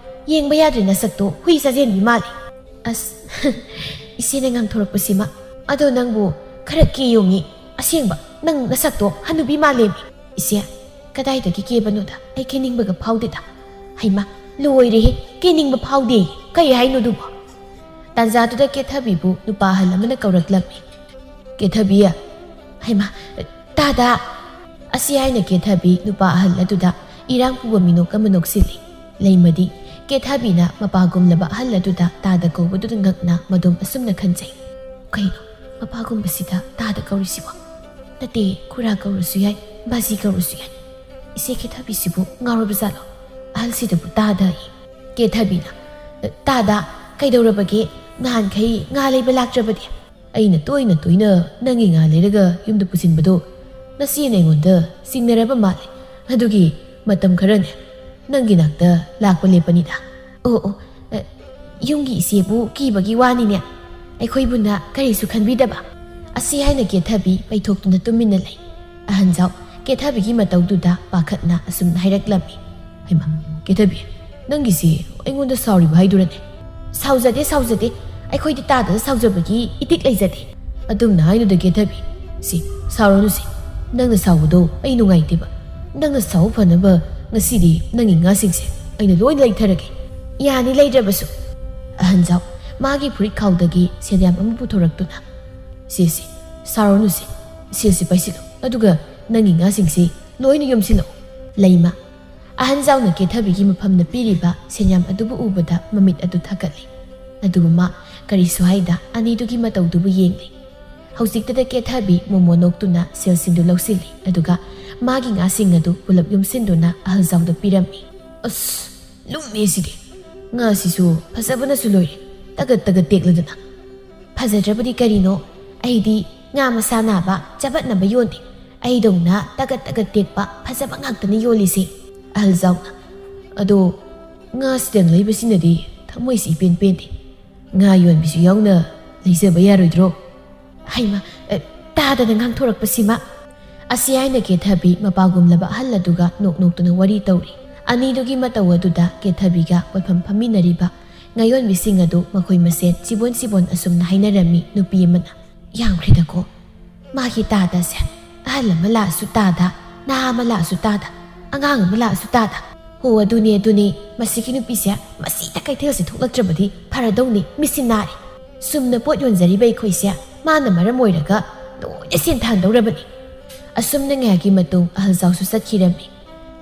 ꯌꯦꯡꯕ ꯌꯥꯗ꯭ꯔꯦ, ꯅꯁꯛꯇꯣ ꯍꯨꯏ ꯆꯥꯖꯦꯟꯕꯤ ꯃꯥꯜꯂꯤ꯫" ꯑꯁ, ꯏꯆꯦꯅ ꯉꯥꯡꯊꯣꯔꯛꯄꯁꯤꯃ꯫ "ꯑꯗꯣ ꯅꯪꯕꯨ ꯈꯔ ꯀꯦꯌꯣꯃꯤ꯫ ꯑꯁꯦꯡꯕ, ꯅꯪ ꯅꯁꯛꯇꯣ ꯍꯅꯨꯕꯤ ꯃꯥꯜꯂꯦꯃꯤ꯫" "ꯏꯆꯦ, ꯀꯗꯥꯏꯗꯒꯤ ꯀꯦꯕꯅꯣꯗ? ꯑꯩ ꯀꯦꯅꯤꯡꯕꯒ ꯐꯥꯎꯗꯦꯗ꯫" "ꯍꯩꯃꯥ, ꯂꯣꯏꯔꯦꯍꯦ, ꯀꯦꯅꯤꯡꯕ ꯐꯥꯎꯗꯦ꯫ ꯀꯩ ꯍꯥꯏꯅꯣ ꯑꯗꯨꯕꯣ?" ꯇꯥꯟꯖꯥꯗꯨꯗ ꯀꯦꯊꯕꯤꯕꯨ ꯅꯨꯄꯥ ꯑꯍꯜ ꯑꯃꯅ ꯀꯧꯔꯛꯂꯝꯃꯤ꯫ "ꯀꯦꯊꯕꯤ, ꯍꯩꯃꯥ, ꯇꯥꯗ!" ꯑꯁꯤ ꯍꯥꯏꯅ ꯀꯦꯊꯕꯤ ꯅꯨꯄꯥ ꯑꯍꯜ ꯑꯗꯨꯗ ꯏꯔꯥꯡ ꯄꯨꯕ ꯃꯤꯅꯣꯛ ꯑꯃ ꯅꯣꯛꯁꯤꯜꯂꯤ꯫ ꯂꯩꯃꯗꯤ ꯀꯦꯊꯕꯤꯅ ꯃꯄꯥꯒꯨꯝꯂꯕ ꯑꯍꯜ ꯑꯗꯨꯗ ꯇꯥꯗ ꯀꯧꯕꯗꯨꯗ ꯉꯛꯅ ꯃꯗꯣꯝ ꯑꯁꯨꯝꯅ ꯈꯟꯖꯩ, "ꯀꯩꯅꯣ ꯃꯄꯥꯒꯨꯝꯕꯁꯤꯗ ꯇꯥꯗ ꯀꯧꯔꯤꯁꯤꯕꯣ? ꯅꯠꯇꯦ, ꯈꯨꯔꯥ ꯀꯧꯔꯁꯨ ꯌꯥꯏ, ꯕꯥꯖꯤ ꯀꯧꯔꯁꯨ ꯌꯥꯏ꯫ ꯏꯆꯦ ꯀꯦꯊꯕꯤꯁꯤꯕꯨ ꯉꯥꯎꯔꯕ ꯖꯥꯠꯂꯣ? ꯑꯍꯜꯁꯤꯗꯕꯨ ꯇꯥꯗ ꯑꯌꯦ?" ꯀꯦꯊꯕꯤꯅ, "ꯇꯥꯗ, ꯀꯩꯗꯧꯔꯕꯒꯦ? ꯅꯍꯥꯟꯈꯩ ꯉꯥ ꯂꯩꯕ ꯂꯥꯛꯇ꯭ꯔꯕꯗꯤ?" "ꯑꯩꯅ ꯇꯣꯏꯅ ꯇꯣꯏꯅ ꯅꯪꯒꯤ ꯉꯥ ꯂꯩꯔꯒ ꯌꯨꯝꯗ ꯄꯨꯁꯤꯟꯕꯗꯣ ꯅꯆꯦꯅ ꯑꯩꯉꯣꯟꯗ ꯆꯤꯡꯅꯔꯕ ꯃꯥꯜꯂꯦ꯫ ꯑꯗꯨꯒꯤ ꯃꯇꯝ ꯈꯔꯅꯦ ꯅꯪꯒꯤ ꯅꯥꯛꯇ ꯂꯥꯛꯄ ꯂꯦꯞꯄꯅꯤꯗ꯫" "ꯑꯣ, ꯑꯣ, ꯑ, ꯌꯨꯝꯒꯤ ꯏꯆꯦꯕꯨ ꯀꯤꯕꯒꯤ ꯋꯥꯅꯤꯅꯦ꯫ ꯑꯩꯈꯣꯏꯕꯨꯅ ꯀꯔꯤꯁꯨ ꯈꯟꯕꯤꯗꯕ꯫" ꯑꯁꯤ ꯍꯥꯏꯅ ꯀꯦꯊꯕꯤ ꯄꯩꯊꯣꯛꯇꯨꯅ ꯇꯨꯃꯤꯟꯅ ꯂꯩ꯫ ꯑꯍꯟꯖꯥꯎ ꯀꯦꯊꯕꯤꯒꯤ ꯃꯇꯧꯗꯨꯗ ꯄꯥꯈꯠꯅ ꯑꯁꯨꯝꯅ ꯍꯥꯏꯔꯛꯂꯝꯃꯤ꯫ "ꯍꯩꯃꯥ, ꯀꯦꯊꯕꯤ, ꯅꯪꯒꯤꯁꯤ ꯑꯩꯉꯣꯟꯗ ꯁꯥꯎꯔꯤꯕ ꯍꯥꯏꯗꯨꯔꯅꯦ?" "ꯁꯥꯎꯖꯗꯦ, ꯁꯥꯎꯖꯗꯦ꯫ ꯑꯩꯈꯣꯏꯗꯤ ꯇꯥꯗꯗ ꯁꯥꯎꯖꯕꯒꯤ ꯏꯇꯤꯛ ꯂꯩꯖꯗꯦ꯫" "ꯑꯗꯨꯝꯅ ꯍꯥꯏꯅꯨꯗ ꯀꯦꯊꯕꯤ꯫ ꯁꯤ, ꯁꯥꯎꯔꯅꯨꯁꯦ꯫ ꯅꯪꯅ ꯁꯥꯎꯕꯗꯣ ꯑꯩ ꯅꯨꯡꯉꯥꯏꯇꯦꯕ꯫ ꯅꯪꯅ ꯁꯥꯎ ꯐꯅꯕ ꯉꯁꯤꯗꯤ ꯅꯪꯒꯤ ꯉꯥꯁꯤꯡꯁꯦ ꯑꯩꯅ ꯂꯣꯏꯅ ꯂꯩꯊꯔꯒꯦ꯫" "ꯌꯥꯅꯤ, ꯂꯩꯗ꯭ꯔꯕꯁꯨ꯫" ꯑꯍꯟꯖꯥꯎ ꯃꯥꯒꯤ ꯐꯨꯔꯤꯠ ꯈꯥꯎꯗꯒꯤ ꯁꯦꯟꯌꯥꯝ ꯑꯃ ꯄꯨꯊꯣꯔꯛꯇꯨꯅ, "ꯁꯦ, ꯁꯦ, ꯁꯥꯎꯔꯅꯨꯁꯦ꯫ ꯁꯦ, ꯁꯦ, ꯄꯥꯏꯁꯤꯜꯂꯨ꯫ ꯑꯗꯨꯒ ꯅꯪꯒꯤ ꯉꯥꯁꯤꯡꯁꯦ ꯂꯣꯏꯅ ꯌꯣꯝꯁꯤꯜꯂꯛꯎ꯫" ꯂꯩꯃ ꯑꯍꯟꯖꯥꯎꯅ ꯀꯦꯊꯕꯤꯒꯤ ꯃꯐꯝꯗ ꯄꯤꯔꯤꯕ ꯁꯦꯟꯌꯥꯝ ꯑꯗꯨꯕꯨ ꯎꯕꯗ ꯃꯃꯤꯠ ꯑꯗꯨ ꯊꯛꯀꯠꯂꯤ꯫ ꯑꯗꯨꯕꯨ ꯃꯥ ꯀꯔꯤꯁꯨ ꯍꯥꯏꯗ ꯑꯅꯤꯗꯨꯒꯤ ꯃꯇꯧꯗꯨꯕꯨ ꯌꯦꯡꯂꯤ꯫ ꯍꯧꯖꯤꯛꯇꯗ ꯀꯦꯊꯕꯤ ꯃꯣꯃꯣ ꯅꯣꯛꯇꯨꯅ ꯁꯦꯜꯁꯤꯡꯗꯨ ꯂꯧꯁꯤꯜꯂꯤ, ꯑꯗꯨꯒ ꯃꯥꯒꯤ ꯉꯥꯁꯤꯡ ꯑꯗꯨ ꯄꯨꯂꯞ ꯌꯣꯝꯁꯤꯟꯗꯨꯅ ꯑꯍꯜꯖꯥꯎꯗ ꯄꯤꯔꯝꯃꯤ꯫ "ꯑꯁ, ꯂꯨꯝꯃꯦ ꯁꯤꯗꯤ꯫ ꯉꯥꯁꯤꯁꯨ ꯐꯖꯕꯅꯁꯨ ꯂꯣꯏꯔꯦ, ꯇꯒꯠ ꯇꯒꯠ ꯇꯦꯛꯂꯗꯅ꯫ ꯐꯖꯗ꯭ꯔꯕꯗꯤ ꯀꯔꯤꯅꯣ? ꯑꯩꯗꯤ ꯉꯥ ꯃꯁꯥ ꯅꯥꯕ, ꯆꯕꯠꯅꯕ ꯌꯣꯟꯗꯦ꯫ ꯑꯩꯗꯧꯅ ꯇꯒꯠ ꯇꯒꯠ ꯇꯦꯛꯄ ꯐꯖꯕ ꯉꯥꯛꯇꯅꯤ ꯌꯣꯜꯂꯤꯁꯦ꯫" ꯑꯍꯜꯖꯥꯎꯅ, "ꯑꯗꯣ "ꯉꯥꯁꯤꯗꯪ ꯂꯩꯕꯁꯤꯅꯗꯤ ꯊꯃꯣꯏꯁꯤ ꯏꯄꯦꯟ ꯄꯦꯟꯗꯦ꯫ ꯉꯥ ꯌꯣꯟꯕꯤꯁꯨ ꯌꯥꯎꯅ ꯂꯩꯖꯕ ꯌꯥꯔꯣꯏꯗ꯭ꯔꯣ?" ꯍꯩꯃ, ꯑꯦ, ꯇꯥꯗꯅ ꯉꯥꯡꯊꯣꯔꯛꯄꯁꯤꯃ꯫ ꯑꯁꯤ ꯍꯥꯏꯅ ꯀꯦꯊꯕꯤ ꯃꯄꯥꯒꯨꯝꯂꯕ ꯑꯍꯜ ꯑꯗꯨꯒ ꯅꯣꯛ ꯅꯣꯛꯇꯨꯅ ꯋꯥꯔꯤ ꯇꯧꯔꯤ꯫ ꯑꯅꯤꯗꯨꯒꯤ ꯃꯇꯧ ꯑꯗꯨꯗ ꯀꯦꯊꯕꯤꯒ ꯄꯣꯠꯐꯝ ꯐꯝꯃꯤꯟꯅꯔꯤꯕ ꯉꯥꯌꯣꯟꯕꯤꯁꯤꯡ ꯑꯗꯨ ꯃꯈꯣꯏ ꯃꯁꯦꯟ ꯆꯤꯕꯣꯟ ꯆꯤꯕꯣꯟ ꯑꯁꯨꯝꯅ ꯍꯥꯏꯅꯔꯝꯃꯤ꯫ ꯅꯨꯄꯤ ꯑꯃꯅ, "ꯌꯥꯝꯈ꯭ꯔꯦꯗꯀꯣ꯫ ꯃꯥꯒꯤ ꯇꯥꯗꯁꯦ, ꯑꯍꯜ ꯑꯃ ꯂꯥꯛꯑꯁꯨ ꯇꯥꯗ, ꯅꯍꯥ ꯑꯃ ꯂꯥꯛꯑꯁꯨ ꯇꯥꯗ, ꯑꯉꯥꯡ ꯑꯃ ꯂꯥꯛꯑꯁꯨ ꯇꯥꯗ꯫ ꯍꯣ, ꯑꯗꯨꯅꯦ, ꯑꯗꯨꯅꯦ, ꯃꯁꯤꯒꯤ ꯅꯨꯄꯤꯁꯦ ꯃꯁꯤꯗ ꯀꯩꯊꯦꯜꯁꯦ ꯊꯣꯛꯂꯛꯇ꯭ꯔꯕꯗꯤ ꯐꯔꯗꯧꯅꯤ, ꯃꯤꯠꯁꯤ ꯅꯥꯔꯦ꯫ ꯁꯨꯝꯅ ꯄꯣꯠ ꯌꯣꯟꯖꯔꯤꯕ ꯑꯩꯈꯣꯏꯁꯦ ꯃꯥꯅ ꯃꯔꯝ ꯑꯣꯏꯔꯒ ꯂꯣꯏꯅ ꯁꯦꯟ ꯊꯥꯟꯗꯧꯔꯕꯅꯤ"꯫ ꯑꯁꯨꯝꯅ ꯉꯥꯏꯍꯥꯛꯀꯤ ꯃꯇꯨꯡ ꯑꯍꯜ ꯖꯥꯎꯁꯨ ꯆꯠꯈꯤꯔꯝꯃꯤ꯫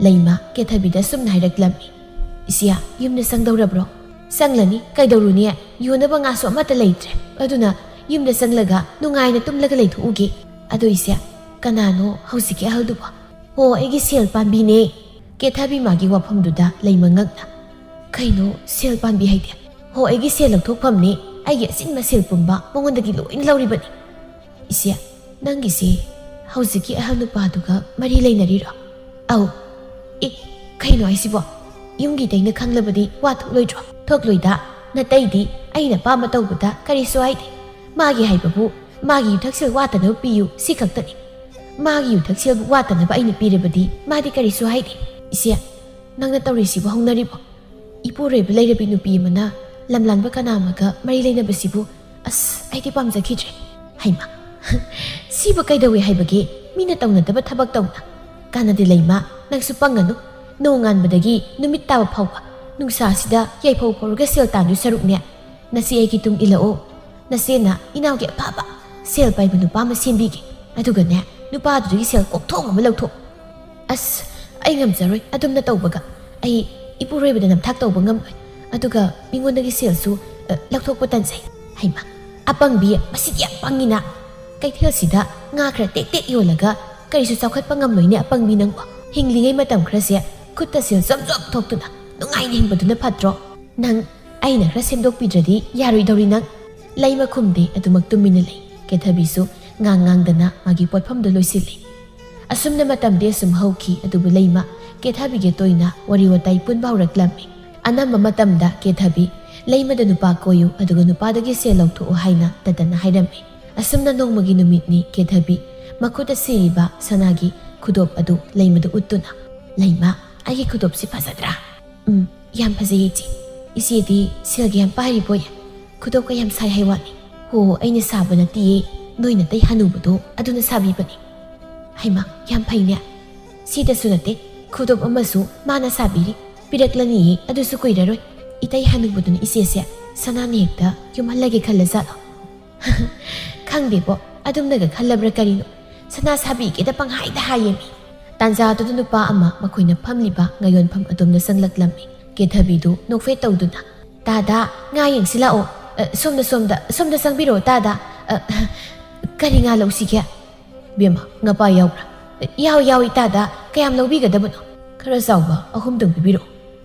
ꯂꯩꯃ ꯀꯦꯊꯕꯤꯗ ꯑꯁꯨꯝꯅ ꯍꯥꯏꯔꯛꯂꯝꯃꯤ, "ꯏꯆꯦ, ꯌꯨꯝꯗ ꯆꯪꯗꯧꯔꯕ꯭ꯔꯣ?" "ꯆꯪꯂꯅꯤ, ꯀꯩꯗꯧꯔꯨꯅꯤ? ꯌꯣꯟꯅꯕ ꯉꯥꯁꯨ ꯑꯃꯠꯇ ꯂꯩꯇ꯭ꯔꯦ꯫ ꯑꯗꯨꯅ ꯌꯨꯝꯗ ꯆꯪꯂꯒ ꯅꯨꯡꯉꯥꯏꯅ ꯇꯨꯝꯂꯒ ꯂꯩꯊꯣꯛꯎꯒꯦ꯫ ꯑꯗꯣ ꯏꯆꯦ, ꯀꯅꯥꯅꯣ ꯍꯧꯖꯤꯛꯀꯤ ꯑꯍꯜꯗꯨꯕꯣ?" "ꯑꯣ, ꯑꯩꯒꯤ ꯁꯦꯜ ꯄꯥꯝꯕꯤꯅꯦ"꯫ ꯀꯦꯊꯕꯤ ꯃꯥꯒꯤ ꯋꯥꯐꯝꯗꯨꯗ ꯂꯩꯃ ꯉꯛꯅ, "ꯀꯩꯅꯣ ꯁꯦꯜ ꯄꯥꯝꯕꯤ ꯍꯥꯏꯗꯤ?" "ꯍꯣ, ꯑꯩꯒꯤ ꯁꯦꯜ ꯂꯧꯊꯣꯛꯐꯝꯅꯦ꯫ ꯑꯩꯒꯤ ꯑꯆꯤꯟꯕ ꯁꯦꯜ ꯄꯨꯝꯕ ꯃꯉꯣꯟꯗꯒꯤ ꯂꯣꯏꯅ ꯂꯧꯔꯤꯕꯅꯤ"꯫ "ꯏꯆꯦ, ꯅꯪꯒꯤꯁꯦ ꯍꯧꯖꯤꯛꯀꯤ ꯑꯍꯜ ꯅꯨꯄꯥꯗꯨꯒ ꯃꯔꯤ ꯂꯩꯅꯔꯤꯔꯣ?" "ꯑꯧ"꯫ "ꯑꯦ, ꯀꯩꯅꯣ ꯍꯥꯏꯁꯤꯕꯣ? ꯌꯨꯝꯒꯤ ꯏꯇꯩꯅ ꯈꯪꯂꯕꯗꯤ ꯋꯥ ꯊꯣꯛꯂꯣꯏꯗ꯭ꯔꯣ?" "ꯊꯣꯛꯂꯣꯏꯗ꯫ ꯅꯇꯩꯗꯤ ꯑꯩꯅ ꯑꯄꯥꯝꯕ ꯇꯧꯕꯗ ꯀꯔꯤꯁꯨ ꯍꯥꯏꯗꯦ꯫ ꯃꯥꯒꯤ ꯍꯥꯏꯕꯕꯨ ꯃꯥꯒꯤ ꯌꯨꯊꯛꯁꯦꯜ ꯋꯥꯠꯇꯅꯕ ꯄꯤꯌꯨ, ꯁꯤ ꯈꯛꯇꯅꯤ꯫ ꯃꯥꯒꯤ ꯌꯨꯊꯛꯁꯦꯜꯕꯨ ꯋꯥꯠꯇꯅꯕ ꯑꯩꯅ ꯄꯤꯔꯕꯗꯤ ꯃꯥꯗꯤ ꯀꯔꯤꯁꯨ ꯍꯥꯏꯗꯦ"꯫ "ꯏꯆꯦ, ꯅꯪꯅ ꯇꯧꯔꯤꯁꯤꯕꯨ ꯍꯧꯅꯔꯤꯕꯣ? ꯏꯄꯨꯔꯣꯏꯕ ꯂꯩꯔꯕꯤ ꯅꯨꯄꯤ ꯑꯃꯅ ꯂꯝꯂꯥꯟꯕ ꯀꯅꯥ ꯑꯃꯒ ꯃꯔꯤ ꯂꯩꯅꯕꯁꯤꯕꯨ ꯑꯁ, ꯑꯩꯗꯤ ꯄꯥꯝꯖꯈꯤꯗ꯭ꯔꯦ"꯫ "ꯍꯩꯃꯥ, ꯁꯤꯕꯨ ꯀꯩꯗꯧꯏ ꯍꯥꯏꯕꯒꯦ? ꯃꯤꯅ ꯇꯧꯅꯗꯕ ꯊꯕꯛ ꯇꯧꯅ꯫ ꯀꯥꯟꯅꯗꯦ ꯂꯩꯃ, ꯅꯪꯁꯨ ꯄꯪꯒꯅꯨ꯫ ꯅꯣꯡꯉꯥꯟꯕꯗꯒꯤ ꯅꯨꯃꯤꯠ ꯇꯥꯕ ꯐꯥꯎꯕ ꯅꯨꯡꯁꯥꯁꯤꯗ ꯌꯥꯏꯐꯧ ꯐꯧꯔꯒ ꯁꯦꯜ ꯇꯥꯟꯗꯣꯏ ꯁꯔꯨꯛꯅꯦ, ꯅꯆꯦ ꯑꯩꯒꯤ ꯇꯨꯡ ꯏꯜꯂꯛꯑꯣ꯫ ꯅꯆꯦꯅ ꯏꯅꯥꯎꯒꯤ ꯑꯐꯕ ꯁꯦꯜ ꯄꯥꯏꯕ ꯅꯨꯄꯥ ꯑꯃ ꯁꯦꯝꯕꯤꯒꯦ꯫ ꯑꯗꯨꯒꯅꯦ, ꯅꯨꯄꯥꯗꯨꯗꯒꯤ ꯁꯦꯜ ꯀꯣꯛꯊꯣꯡ ꯑꯃ ꯂꯧꯊꯣꯛ"꯫ "ꯑꯁ, ꯑꯩ ꯉꯝꯖꯔꯣꯏ ꯑꯗꯨꯝꯅ ꯇꯧꯕꯒ꯫ ꯑꯩ ꯏꯄꯨꯔꯣꯏꯕꯗ ꯅꯝꯊꯥꯛ ꯇꯧꯕ ꯉꯝꯂꯣꯏ꯫ ꯑꯗꯨꯒ ꯃꯤꯉꯣꯟꯗꯒꯤ ꯁꯦꯜꯁꯨ, ꯑ, ꯂꯧꯊꯣꯛꯄ ꯇꯟꯖꯩ"꯫ "ꯍꯩꯃꯥ, ꯑꯄꯪꯕꯤ, ꯃꯁꯤꯗꯤ ꯌꯥꯝ ꯄꯪꯉꯤꯅ꯫ ꯀꯩꯊꯦꯜꯁꯤꯗ ꯉꯥ ꯈꯔ ꯇꯦꯛ ꯇꯦꯛ ꯌꯣꯜꯂꯒ ꯀꯔꯤꯁꯨ ꯆꯥꯎꯈꯠꯄ ꯉꯝꯂꯣꯏꯅꯦ ꯑꯄꯪꯕꯤ ꯅꯪꯕꯨ꯫ ꯍꯤꯡꯂꯤꯉꯩ ꯃꯇꯝ ꯈꯔꯁꯦ ꯈꯨꯠꯇ ꯁꯦꯜ ꯖꯣꯞ ꯖꯣꯞ ꯊꯣꯛꯇꯨꯅ ꯅꯨꯡꯉꯥꯏꯅ ꯍꯤꯡꯕꯗꯨꯅ ꯐꯠꯇ꯭ꯔꯣ? ꯅꯪ ꯑꯩꯅ ꯈꯔ ꯁꯦꯝꯗꯣꯛꯄꯤꯗ꯭ꯔꯗꯤ ꯌꯥꯔꯣꯏꯗꯧꯔꯤ ꯅꯪ"꯫ ꯂꯩꯃ ꯈꯨꯝꯗꯦ, ꯑꯗꯨꯃꯛ ꯇꯨꯃꯤꯟꯅ ꯂꯩ꯫ ꯀꯦꯊꯕꯤꯁꯨ ꯉꯥꯡ ꯉꯥꯡꯗꯅ ꯃꯥꯒꯤ ꯄꯣꯠꯐꯝꯗꯨ ꯂꯣꯏꯁꯤꯜꯂꯤ꯫ ꯑꯁꯨꯝꯅ ꯃꯇꯝꯗꯤ ꯑꯁꯨꯝ ꯍꯧꯈꯤ, ꯑꯗꯨꯕꯨ ꯂꯩꯃ ꯀꯦꯊꯕꯤꯒ ꯇꯣꯏꯅ ꯋꯥꯔꯤ ꯋꯥꯇꯥꯏ ꯄꯨꯟꯕ ꯍꯧꯔꯛꯂꯝꯃꯤ꯫ ꯑꯅꯝꯕ ꯃꯇꯝꯗ ꯀꯦꯊꯕꯤ ꯂꯩꯃꯗ ꯅꯨꯄꯥ ꯀꯣꯏꯌꯨ, ꯑꯗꯨꯒ ꯅꯨꯄꯥꯗꯒꯤ ꯁꯦꯜ ꯂꯧꯊꯣꯛꯎ ꯍꯥꯏꯅ ꯇꯇꯟꯅ ꯍꯥꯏꯔꯝꯃꯤ꯫ ꯑꯁꯨꯝꯅ ꯅꯣꯡꯃꯒꯤ ꯅꯨꯃꯤꯠꯅꯤ ꯀꯦꯊꯕꯤ ꯃꯈꯨꯠꯇ ꯁꯤꯔꯤꯕ ꯁꯅꯥꯒꯤ ꯈꯨꯗꯣꯞ ꯑꯗꯨ ꯂꯩꯃꯗ ꯎꯠꯇꯨꯅ, "ꯂꯩꯃ, ꯑꯩꯒꯤ ꯈꯨꯗꯣꯞꯁꯤ ꯐꯖꯗ꯭ꯔꯥ?" "ꯎꯝ, ꯌꯥꯝ ꯐꯖꯩ ꯏꯆꯦ꯫ ꯏꯆꯦꯗꯤ ꯁꯦꯜꯒ ꯌꯥꯝ ꯄꯥꯏꯔꯤꯕꯣꯏ꯫ ꯈꯨꯗꯣꯞꯀ ꯌꯥꯝ ꯁꯥꯏ ꯍꯥꯏ ꯋꯥꯅꯤ꯫ ꯍꯣ, ꯑꯩꯅ ꯁꯥꯕ ꯅꯠꯇꯤꯌꯦ, ꯅꯣꯏ ꯅꯇꯩ ꯍꯅꯨꯕꯗꯣ ꯑꯗꯨꯅ ꯁꯥꯕꯤꯕꯅꯤ꯫" "ꯍꯩꯃꯥ, ꯌꯥꯝ ꯐꯩꯅꯦ꯫ ꯁꯤꯗꯁꯨ ꯅꯠꯇꯦ, ꯈꯨꯗꯣꯞ ꯑꯃꯁꯨ ꯃꯥꯅ ꯁꯥꯕꯤꯔꯤ꯫ ꯄꯤꯔꯛꯂꯅꯤꯌꯦ, ꯑꯗꯨꯁꯨ ꯀꯨꯏꯔꯔꯣꯏ꯫ ꯏꯇꯩ ꯍꯅꯨꯕꯗꯨꯅ ꯏꯆꯦꯁꯦ ꯁꯅꯥꯅ ꯍꯦꯛꯇ ꯌꯨꯝꯍꯜꯂꯒꯦ ꯈꯜꯂꯖꯥꯠꯂꯣ?" "ꯈꯪꯗꯦꯕꯣ, ꯑꯗꯨꯝꯅꯒ ꯈꯜꯂꯕ꯭ꯔꯥ ꯀꯔꯤꯅꯣ? ꯁꯅꯥ ꯁꯥꯕꯤꯒꯦꯗ ꯄꯪꯍꯥꯏꯗ ꯍꯥꯏꯌꯦ ꯃꯤ꯫" ꯇꯥꯟꯖꯥꯗꯨꯗ ꯅꯨꯄꯥ ꯑꯃ ꯃꯈꯣꯏꯅ ꯐꯝꯂꯤꯕ ꯉꯥꯌꯣꯟꯐꯝ ꯑꯗꯣꯝꯗ ꯆꯪꯂꯛꯂꯝꯃꯤ꯫ ꯀꯦꯊꯕꯤꯗꯨ ꯅꯣꯛꯐꯦꯠ ꯇꯧꯗꯨꯅ, "ꯇꯥꯗ, ꯉꯥ ꯌꯦꯡꯁꯤ ꯂꯥꯛꯑꯣ꯫ ꯑ, ꯁꯣꯝꯗ, ꯁꯣꯝꯗ, ꯁꯣꯝꯗ ꯆꯪꯕꯤꯔꯛꯑꯣ ꯇꯥꯗ꯫ ꯑ, ꯀꯔꯤ ꯉꯥ ꯂꯧꯁꯤꯒꯦ?" "ꯕꯦꯝꯃ, ꯉꯥꯄꯥ ꯌꯥꯎꯕ꯭ꯔꯥ?" "ꯌꯥꯎ-, ꯌꯥꯎꯏ ꯇꯥꯗ꯫ ꯀꯌꯥꯝ ꯂꯧꯕꯤꯒꯗꯕꯅꯣ?" "ꯈꯔ ꯆꯥꯎꯕ ꯑꯍꯨꯝꯗꯪ ꯄꯤꯕꯤꯔꯛꯑꯣ꯫"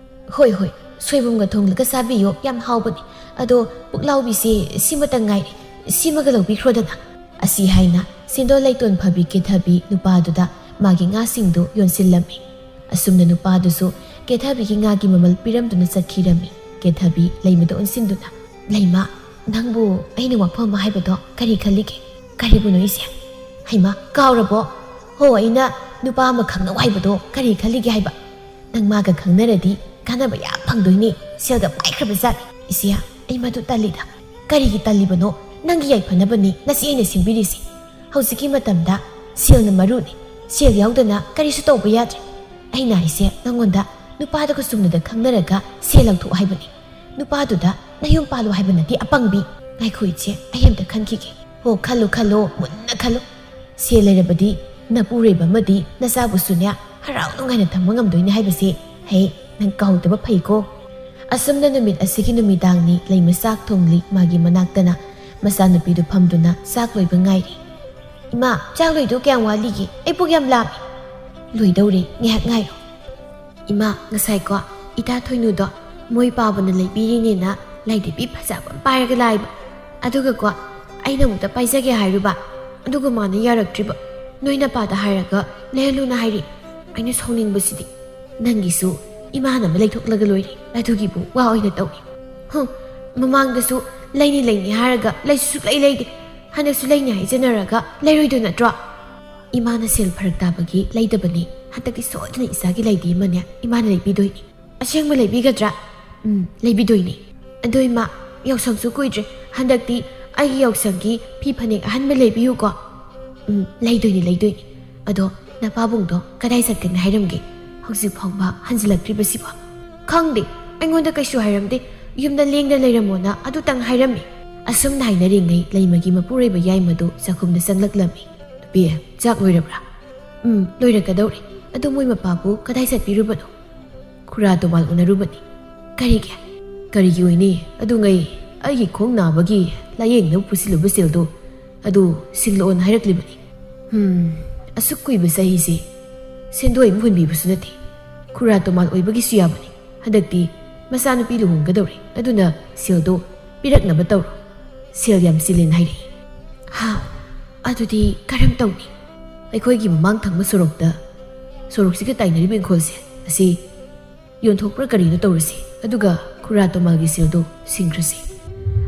"ꯍꯣꯏ, ꯍꯣꯏ, ꯁꯣꯏꯕꯨꯝꯒ ꯊꯣꯡꯂꯒ ꯆꯥꯕꯤꯌꯣ, ꯌꯥꯝ ꯍꯥꯎꯕꯅꯤ꯫ ꯑꯗꯣ ꯄꯨꯛꯂꯥꯎꯕꯤꯁꯦ ꯁꯤꯃꯇꯪ ꯉꯥꯏꯔꯦ, ꯁꯤꯃꯒ ꯂꯧꯕꯤꯈ꯭ꯔꯣꯗꯅ꯫" ꯑꯁꯤ ꯍꯥꯏꯅ ꯁꯦꯟꯗꯣꯟ ꯂꯩꯇꯣꯟ ꯐꯕꯤ ꯀꯦꯊꯕꯤ ꯅꯨꯄꯥꯗꯨꯗ ꯃꯥꯒꯤ ꯉꯥꯁꯤꯡꯗꯨ ꯌꯣꯟꯁꯤꯜꯂꯝꯃꯤ꯫ ꯑꯁꯨꯝꯅ ꯅꯨꯄꯥꯗꯨꯁꯨ ꯀꯦꯊꯕꯤꯒꯤ ꯉꯥꯒꯤ ꯃꯃꯜ ꯄꯤꯔꯝꯗꯨꯅ ꯆꯠꯈꯤꯔꯝꯃꯤ꯫ ꯀꯦꯊꯕꯤ ꯂꯩꯃꯗ ꯑꯣꯟꯁꯤꯟꯗꯨꯅ, "ꯂꯩꯃ, ꯅꯪꯕꯨ ꯑꯩꯅ ꯋꯥꯐꯝ ꯑꯃ ꯍꯥꯏꯕꯗꯣ ꯀꯔꯤ ꯈꯜꯂꯤꯒꯦ?" "ꯀꯔꯤꯕꯨꯅꯣ ꯏꯆꯦ?" "ꯍꯩꯃꯥ, ꯀꯥꯎꯔꯕꯣ? ꯍꯣ, ꯑꯩꯅ ꯅꯨꯄꯥ ꯑꯃ ꯈꯪꯅꯧ ꯍꯥꯏꯕꯗꯣ ꯀꯔꯤ ꯈꯜꯂꯤꯒꯦ ꯍꯥꯏꯕ? ꯅꯪ ꯃꯥꯒ ꯈꯪꯅꯔꯗꯤ ꯀꯥꯟꯅꯕ ꯌꯥꯝ ꯐꯪꯗꯣꯏꯅꯦ꯫ ꯁꯦꯜꯒ ꯄꯥꯏꯈ꯭ꯔꯕ ꯖꯥꯠꯅꯤ꯫" "ꯏꯆꯦ, ꯑꯩ ꯃꯗꯨ ꯇꯜꯂꯤꯗ꯫" "ꯀꯔꯤꯒꯤ ꯇꯜꯂꯤꯕꯅꯣ? ꯅꯪꯒꯤ ꯌꯥꯏꯐꯅꯕꯅꯤ ꯅꯆꯦ ꯑꯩꯅ ꯁꯦꯝꯕꯤꯔꯤꯁꯦ꯫ ꯍꯧꯖꯤꯛꯀꯤ ꯃꯇꯝꯗ ꯁꯦꯜꯅ ꯃꯔꯨꯅꯤ꯫ ꯁꯦꯜ ꯌꯥꯎꯗꯅ ꯀꯔꯤꯁꯨ ꯇꯧꯕ ꯌꯥꯗ꯭ꯔꯦ꯫ ꯑꯩꯅ ꯍꯥꯏꯁꯦ ꯅꯪꯉꯣꯟꯗ ꯅꯨꯄꯥꯗꯨꯒ ꯆꯨꯝꯅꯗ ꯈꯪꯅꯔꯒ ꯁꯦꯜ ꯂꯧꯊꯣꯛꯎ ꯍꯥꯏꯕꯅꯤ꯫ ꯅꯨꯄꯥꯗꯨꯗ ꯅꯌꯨꯝ ꯄꯥꯜꯂꯨ ꯍꯥꯏꯕ ꯅꯠꯇꯦ, ꯑꯄꯪꯕꯤ꯫" "ꯉꯥꯏꯈꯣ ꯏꯆꯦ, ꯑꯩ ꯑꯝꯇ ꯈꯟꯈꯤꯒꯦ꯫" "ꯍꯣ, ꯈꯜꯂꯨ, ꯈꯜꯂꯨ, ꯃꯨꯟꯅ ꯈꯜꯂꯨ꯫ ꯁꯦꯜ ꯂꯩꯔꯕꯗꯤ ꯅꯄꯨꯔꯣꯏꯕ ꯑꯃꯗꯤ ꯅꯆꯥꯕꯨꯁꯨꯅꯦ ꯍꯔꯥꯎ ꯅꯨꯡꯉꯥꯏꯅ ꯊꯝꯕ ꯉꯝꯗꯣꯏꯅꯦ ꯍꯥꯏꯕꯁꯦ ꯍꯦꯛ ꯅꯪ ꯀꯥꯎꯗꯕ ꯐꯩꯀꯣ꯫" ꯑꯁꯨꯝꯅ ꯅꯨꯃꯤꯠ ꯑꯁꯤꯒꯤ ꯅꯨꯃꯤꯗꯥꯡꯅꯤ꯫ ꯂꯩꯃ ꯆꯥꯛ ꯊꯣꯡꯂꯤ꯫ ꯃꯥꯒꯤ ꯃꯅꯥꯛꯇꯅ ꯃꯆꯥꯅꯨꯄꯤꯗꯨ ꯐꯝꯗꯨꯅ ꯆꯥꯛ ꯂꯣꯏꯕ ꯉꯥꯏꯔꯤ꯫ "ꯏꯃꯥ, ꯆꯥꯛ ꯂꯣꯏꯗꯧ ꯀꯌꯥꯝ ꯋꯥꯠꯂꯤꯒꯦ? ꯑꯩ ꯄꯨꯛ ꯌꯥꯝ ꯂꯥꯝꯃꯦ꯫" "ꯂꯣꯏꯗꯧꯔꯦ, ꯉꯥꯏꯍꯥꯛ ꯉꯥꯏꯌꯣ꯫" "ꯏꯃꯥ, ꯉꯁꯥꯏꯀꯣ ꯏꯇꯥ ꯊꯣꯏꯅꯨꯗꯣ ꯃꯣꯏ ꯄꯥꯕꯅ ꯂꯩꯕꯤꯔꯤꯅꯦꯅ ꯂꯥꯏꯙꯤꯕꯤ ꯐꯖꯕ ꯑꯃ ꯄꯥꯏꯔꯒ ꯂꯥꯛꯑꯦꯕ꯫ ꯑꯗꯨꯒꯀꯣ ꯑꯩꯅ ꯑꯃꯨꯛꯇ ꯄꯥꯏꯖꯒꯦ ꯍꯥꯏꯔꯨꯕ, ꯑꯗꯨꯒ ꯃꯥꯅ ꯌꯥꯔꯛꯇ꯭ꯔꯤꯕ꯫ ꯅꯣꯏ ꯅꯄꯥꯗ ꯍꯥꯏꯔꯒ ꯂꯩꯍꯜꯂꯨꯅ ꯍꯥꯏꯔꯤ꯫ ꯑꯩꯅ ꯁꯥꯎꯅꯤꯡꯕꯁꯤꯗꯤ꯫" "ꯅꯪꯒꯤꯁꯨ ꯏꯃꯥꯅ ꯑꯃ ꯂꯩꯊꯣꯛꯂꯒ ꯂꯣꯏꯔꯦ, ꯑꯗꯨꯒꯤꯕꯨ ꯋꯥ ꯑꯣꯏꯅ ꯇꯧꯏ꯫ ꯍꯨꯝ, ꯃꯃꯥꯡꯗꯁꯨ ꯂꯩꯅꯤ ꯂꯩꯅꯤ ꯍꯥꯏꯔꯒ ꯂꯩꯁꯨ ꯁꯨꯛꯂꯩ ꯂꯩꯗꯦ꯫ ꯍꯟꯗꯛꯁꯨ ꯂꯩꯅꯤ ꯍꯥꯏꯖꯅꯔꯒ ꯂꯩꯔꯣꯏꯗꯣꯏ ꯅꯠꯇ꯭ꯔꯣ? ꯏꯃꯥꯅ ꯁꯦꯜ ꯐꯔꯛ ꯇꯥꯕꯒꯤ ꯂꯩꯗꯕꯅꯤ꯫ ꯍꯟꯗꯛꯇꯤ ꯁꯣꯏꯗꯅ ꯏꯆꯥꯒꯤ ꯂꯩꯗꯤ ꯑꯃꯅꯦ ꯏꯃꯥꯅ ꯂꯩꯕꯤꯗꯣꯏꯅꯤ꯫ ꯑꯁꯦꯡꯕ ꯂꯩꯕꯤꯒꯗ꯭ꯔꯥ? ꯎꯝ, ꯂꯩꯕꯤꯗꯣꯏꯅꯤ꯫ ꯑꯗꯣ ꯏꯃꯥ, ꯌꯥꯎꯁꯪꯁꯨ ꯀꯨꯏꯗ꯭ꯔꯦ꯫ ꯍꯟꯗꯛꯇꯤ ꯑꯩꯒꯤ ꯌꯥꯎꯁꯪꯒꯤ ꯐꯤ ꯐꯅꯦꯛ ꯑꯍꯟꯕ ꯂꯩꯕꯤꯌꯨꯀꯣ꯫ ꯎꯝ, ꯂꯩꯗꯣꯏꯅꯤ, ꯂꯩꯗꯣꯏꯅꯤ꯫ ꯑꯗꯣ ꯅꯄꯥꯕꯨꯡꯗꯣ ꯀꯗꯥꯏ ꯆꯠꯀꯅꯤ ꯍꯥꯏꯔꯝꯒꯦ? ꯍꯧꯖꯤꯛ ꯐꯥꯎꯕ ꯍꯟꯖꯤꯜꯂꯛꯇ꯭ꯔꯤꯕꯁꯤꯕꯣ? ꯈꯪꯗꯦ, ꯑꯩꯉꯣꯟꯗ ꯀꯩꯁꯨ ꯍꯥꯏꯔꯝꯗꯦ꯫ ꯌꯨꯝꯗ ꯂꯦꯡꯗ ꯂꯩꯔꯝꯃꯣꯅ ꯑꯗꯨꯇꯪ ꯍꯥꯏꯔꯝꯃꯤ꯫ ꯑꯁꯨꯝꯅ ꯍꯥꯏꯅꯔꯤꯉꯩ ꯂꯩꯃꯒꯤ ꯃꯄꯨꯔꯣꯏꯕ ꯌꯥꯏꯃꯗꯨ ꯆꯥꯛꯈꯨꯝꯗ ꯆꯪꯂꯛꯂꯝꯃꯤ꯫ "ꯅꯨꯄꯤ, ꯆꯥꯛ ꯂꯣꯏꯔꯕ꯭ꯔꯥ?" "ꯎꯝ, ꯂꯣꯏꯔꯛꯀꯗꯧꯔꯦ꯫ ꯑꯗꯣ ꯃꯣꯏ ꯃꯄꯥꯕꯨ ꯀꯗꯥꯏ ꯆꯠꯄꯤꯔꯨꯕꯅꯣ?" "ꯈꯨꯔꯥ ꯇꯣꯃꯥꯜ ꯎꯅꯔꯨꯕꯅꯤ"꯫ "ꯀꯔꯤꯒꯤ?" "ꯀꯔꯤꯒꯤ ꯑꯣꯏꯅꯤ? ꯑꯗꯨꯉꯩ ꯑꯩꯒꯤ ꯈꯣꯡ ꯅꯥꯕꯒꯤ ꯂꯥꯌꯦꯡꯅꯕ ꯄꯨꯁꯤꯜꯂꯨꯕ ꯁꯦꯜꯗꯣ ꯑꯗꯨ ꯁꯤꯡꯂꯛꯑꯣꯅ ꯍꯥꯏꯔꯛꯂꯤꯕꯅꯤ"꯫ "ꯍꯨꯝ, ꯑꯁꯨꯛ ꯀꯨꯏꯕ ꯆꯍꯤꯁꯤ ꯁꯦꯟꯗꯣꯏ ꯑꯃ ꯍꯨꯟꯕꯤꯕꯁꯨ ꯅꯠꯇꯦ꯫ ꯈꯨꯔꯥ ꯇꯣꯃꯥꯜ ꯑꯣꯏꯕꯒꯤꯁꯨ ꯌꯥꯕꯅꯤ꯫ ꯍꯟꯗꯛꯇꯤ ꯃꯆꯥꯅꯨꯄꯤ ꯂꯨꯍꯣꯡꯒꯗꯧꯔꯦ, ꯑꯗꯨꯅ ꯁꯦꯜꯗꯣ ꯄꯤꯔꯛꯅꯕ ꯇꯧꯔꯣ꯫ ꯁꯦꯜ ꯌꯥꯝ ꯆꯤꯜꯂꯦꯅ ꯍꯥꯏꯔꯛꯏ"꯫ "ꯍꯥ? ꯑꯗꯨꯗꯤ ꯀꯔꯝ ꯇꯧꯅꯤ?" "ꯑꯩꯈꯣꯏꯒꯤ ꯃꯃꯥꯡ ꯊꯪꯕ ꯁꯣꯔꯣꯛꯇ, ꯁꯣꯔꯣꯛꯁꯤꯒ ꯇꯥꯏꯅꯔꯤꯕ ꯏꯪꯈꯣꯜꯁꯦ, ꯑꯁꯤ ꯌꯣꯟꯊꯣꯛꯄ꯭ꯔꯥ ꯀꯔꯤꯅꯣ ꯇꯧꯔꯁꯤ, ꯑꯗꯨꯒ ꯈꯨꯔꯥ ꯇꯣꯃꯥꯜꯒꯤ ꯁꯦꯜꯗꯣ ꯁꯤꯡꯈ꯭ꯔꯁꯤ"꯫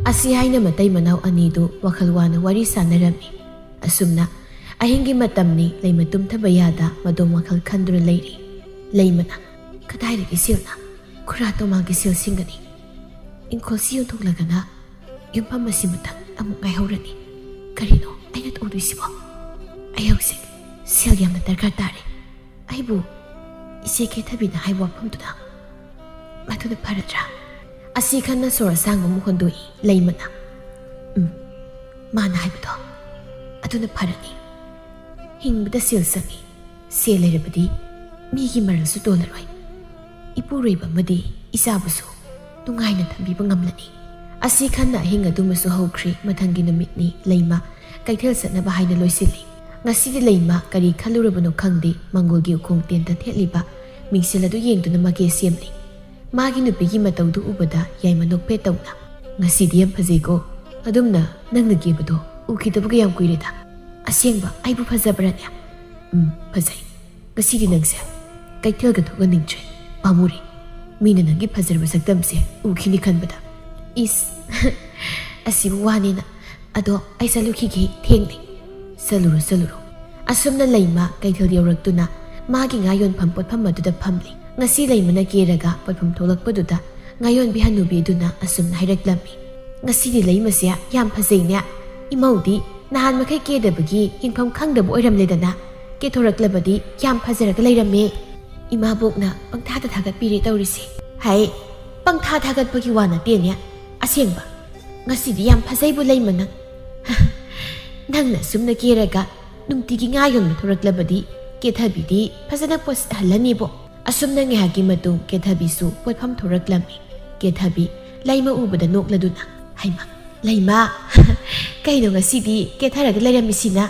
ꯑꯁꯤ ꯍꯥꯏꯅ ꯃꯇꯩ ꯃꯅꯥꯎ ꯑꯅꯤꯗꯨ ꯋꯥꯈꯜ ꯋꯥꯅ ꯋꯥꯔꯤ ꯁꯥꯟꯅꯔꯝꯃꯤ꯫ ꯑꯁꯨꯝꯅ ꯑꯍꯤꯡꯒꯤ ꯃꯇꯝꯅꯤ, ꯂꯩꯃ ꯇꯨꯝꯊꯕ ꯌꯥꯗ ꯃꯗꯣꯝ ꯋꯥꯈꯜ ꯈꯟꯗꯨꯅ ꯂꯩꯔꯤ꯫ ꯂꯩꯃꯅ, "ꯀꯗꯥꯏꯗꯒꯤ ꯁꯦꯜꯅ? ꯈꯨꯔꯥ ꯇꯣꯃꯥꯜꯒꯤ ꯁꯦꯜ ꯁꯤꯡꯒꯅꯤ꯫ ꯏꯪꯈꯣꯜꯁꯤ ꯌꯣꯟꯊꯣꯛꯂꯒꯅ ꯌꯨꯝꯐꯝ ꯑꯁꯤꯃꯇꯪ ꯑꯃꯨꯛ ꯉꯥꯏꯍꯧꯔꯅꯤ꯫ ꯀꯔꯤꯅꯣ ꯑꯩꯅ ꯇꯧꯗꯣꯏꯁꯤꯕꯣ? ꯑꯩ ꯍꯧꯖꯤꯛ ꯁꯦꯜ ꯌꯥꯝꯅ ꯗꯔꯀꯥꯔ ꯇꯥꯔꯦ꯫ ꯑꯩꯕꯨ ꯏꯆꯦ ꯀꯦꯊꯕꯤꯅ ꯍꯥꯏꯕ ꯋꯥꯐꯝꯗꯨꯗ ꯃꯗꯨꯅ ꯐꯔꯗ꯭ꯔꯥ?" ꯑꯁꯤ ꯈꯟꯅ ꯁꯣꯔ ꯑꯁꯥꯡꯕ ꯑꯃ ꯍꯣꯟꯗꯣꯛꯏ ꯂꯩꯃꯅ꯫ "ꯎꯝ, ꯃꯥꯅ ꯍꯥꯏꯕꯗꯣ ꯑꯗꯨꯅ ꯐꯔꯅꯤ꯫ ꯍꯤꯡꯕꯗ ꯁꯦꯜ ꯆꯪꯏ꯫ ꯁꯦꯜ ꯂꯩꯔꯕꯗꯤ ꯃꯤꯒꯤ ꯃꯔꯜꯁꯨ ꯇꯣꯜꯂꯔꯣꯏ꯫ ꯏꯄꯨꯔꯣꯏꯕ ꯑꯃꯗꯤ ꯏꯆꯥꯕꯨꯁꯨ ꯅꯨꯡꯉꯥꯏꯅ ꯊꯝꯕꯤꯕ ꯉꯝꯂꯅꯤ"꯫ ꯑꯁꯤ ꯈꯟꯅ ꯑꯍꯤꯡ ꯑꯗꯨꯃꯁꯨ ꯍꯧꯈ꯭ꯔꯤ꯫ ꯃꯊꯪꯒꯤ ꯅꯨꯃꯤꯠꯅꯤ꯫ ꯂꯩꯃ ꯀꯩꯊꯦꯜ ꯆꯠꯅꯕ ꯍꯥꯏꯅ ꯂꯣꯏꯁꯤꯜꯂꯤ꯫ ꯉꯁꯤꯗꯤ ꯂꯩꯃ ꯀꯔꯤ ꯈꯜꯂꯨꯔꯕꯅꯣ ꯈꯪꯗꯦ, ꯃꯪꯒꯣꯜꯒꯤ ꯎꯈꯣꯡ ꯇꯦꯟꯗ ꯊꯦꯠꯂꯤꯕ ꯃꯤꯡꯁꯦꯜ ꯑꯗꯨ ꯌꯦꯡꯗꯨꯅ ꯃꯀꯦ ꯁꯦꯝꯂꯤ꯫ ꯃꯥꯒꯤ ꯅꯨꯄꯤꯒꯤ ꯃꯇꯧꯗꯨ ꯎꯕꯗ ꯌꯥꯏꯃ ꯅꯣꯛꯐꯦꯠ ꯇꯧꯅ, "ꯉꯁꯤꯗꯤ ꯌꯥꯝ ꯐꯖꯩꯀꯣ꯫ ꯑꯗꯨꯝꯅ ꯅꯪꯅ ꯀꯦꯕꯗꯣ ꯎꯈꯤꯗꯕꯒ ꯌꯥꯝ ꯀꯨꯏꯔꯦꯗ꯫ ꯑꯁꯦꯡꯕ ꯑꯩꯕꯨ ꯐꯖꯕ꯭ꯔꯅꯦ?" "ꯎꯝ, ꯐꯖꯩ꯫ ꯉꯁꯤꯗꯤ ꯅꯪꯁꯦ ꯀꯩꯊꯦꯜꯒ ꯊꯣꯛꯍꯟꯅꯤꯡꯗ꯭ꯔꯦ"꯫ "ꯄꯥꯝꯃꯨꯔꯦ, ꯃꯤꯅ ꯅꯪꯒꯤ ꯐꯖꯔꯕ ꯁꯛꯇꯝꯁꯦ ꯎꯈꯤꯅꯤ ꯈꯟꯕꯗ꯫" "ꯏꯁ, ꯑꯁꯤꯕꯨ ꯋꯥꯅꯦꯅ꯫ ꯑꯗꯣ ꯑꯩ ꯆꯠꯂꯨꯈꯤꯒꯦ, ꯊꯦꯡꯂꯦ꯫" "ꯆꯠꯂꯨꯔꯣ, ꯆꯠꯂꯨꯔꯣ꯫" ꯑꯁꯨꯝꯅ ꯂꯩꯃ ꯀꯩꯊꯦꯜ ꯌꯧꯔꯛꯇꯨꯅ ꯃꯥꯒꯤ ꯉꯥ ꯌꯣꯟꯐꯝ ꯄꯣꯠꯐꯝ ꯑꯗꯨꯗ ꯐꯝꯂꯤ꯫ ꯉꯁꯤ ꯂꯩꯃꯅ ꯀꯦꯔꯒ ꯄꯣꯠꯐꯝ ꯊꯣꯛꯂꯛꯄꯗꯨꯗ ꯉꯥ ꯌꯣꯟꯕꯤ ꯍꯅꯨꯕꯤ ꯑꯗꯨꯅ ꯑꯁꯨꯝꯅ ꯍꯥꯏꯔꯛꯂꯝꯃꯤ, "ꯉꯁꯤꯗꯤ ꯂꯩꯃꯁꯦ ꯌꯥꯝ ꯐꯖꯩꯅꯦ꯫ ꯏꯃꯧꯗꯤ ꯅꯍꯥꯟ ꯃꯈꯩ ꯀꯦꯗꯕꯒꯤ ꯌꯦꯡꯐꯝ ꯈꯪꯗꯕ ꯑꯣꯏꯔꯝꯂꯦꯗꯅ, ꯀꯦꯊꯣꯔꯛꯂꯕꯗꯤ ꯌꯥꯝ ꯐꯖꯔꯒ ꯂꯩꯔꯝꯃꯦ꯫ ꯏꯃꯥꯕꯣꯛꯅ ꯄꯪꯊꯥꯗ ꯊꯥꯒꯠꯄꯤꯔꯦ ꯇꯧꯔꯤꯁꯦ꯫" "ꯍꯥꯏ, ꯄꯪꯊꯥ ꯊꯥꯒꯠꯄꯒꯤ ꯋꯥ ꯅꯠꯇꯦꯅꯦ, ꯑꯁꯦꯡꯕ꯫ ꯉꯁꯤꯗꯤ ꯌꯥꯝ ꯐꯖꯩꯕꯨ ꯂꯩꯃ ꯅꯪ꯫ ꯅꯪꯅ ꯁꯨꯝꯅ ꯀꯦꯔꯒ ꯅꯨꯡꯇꯤꯒꯤ ꯉꯥ ꯌꯣꯟꯕ ꯊꯣꯔꯛꯂꯕꯗꯤ ꯀꯦꯊꯕꯤꯗꯤ ꯐꯖꯅ ꯄꯣꯠꯁꯤꯠꯍꯜꯂꯅꯤꯕꯣ꯫" ꯑꯁꯨꯝꯅ ꯉꯥꯏꯍꯥꯛꯀꯤ ꯃꯇꯨꯡ ꯀꯦꯊꯕꯤꯁꯨ ꯄꯣꯠꯐꯝ ꯊꯣꯔꯛꯂꯝꯃꯤ꯫ ꯀꯦꯊꯕꯤ ꯂꯩꯃ ꯎꯕꯗ ꯅꯣꯛꯂꯗꯨꯅ, "ꯍꯩꯃꯥ, ꯂꯩꯃ, ꯀꯩꯅꯣ ꯉꯁꯤꯗꯤ ꯀꯦꯊꯔꯒ ꯂꯩꯔꯝꯃꯤꯁꯤꯅ?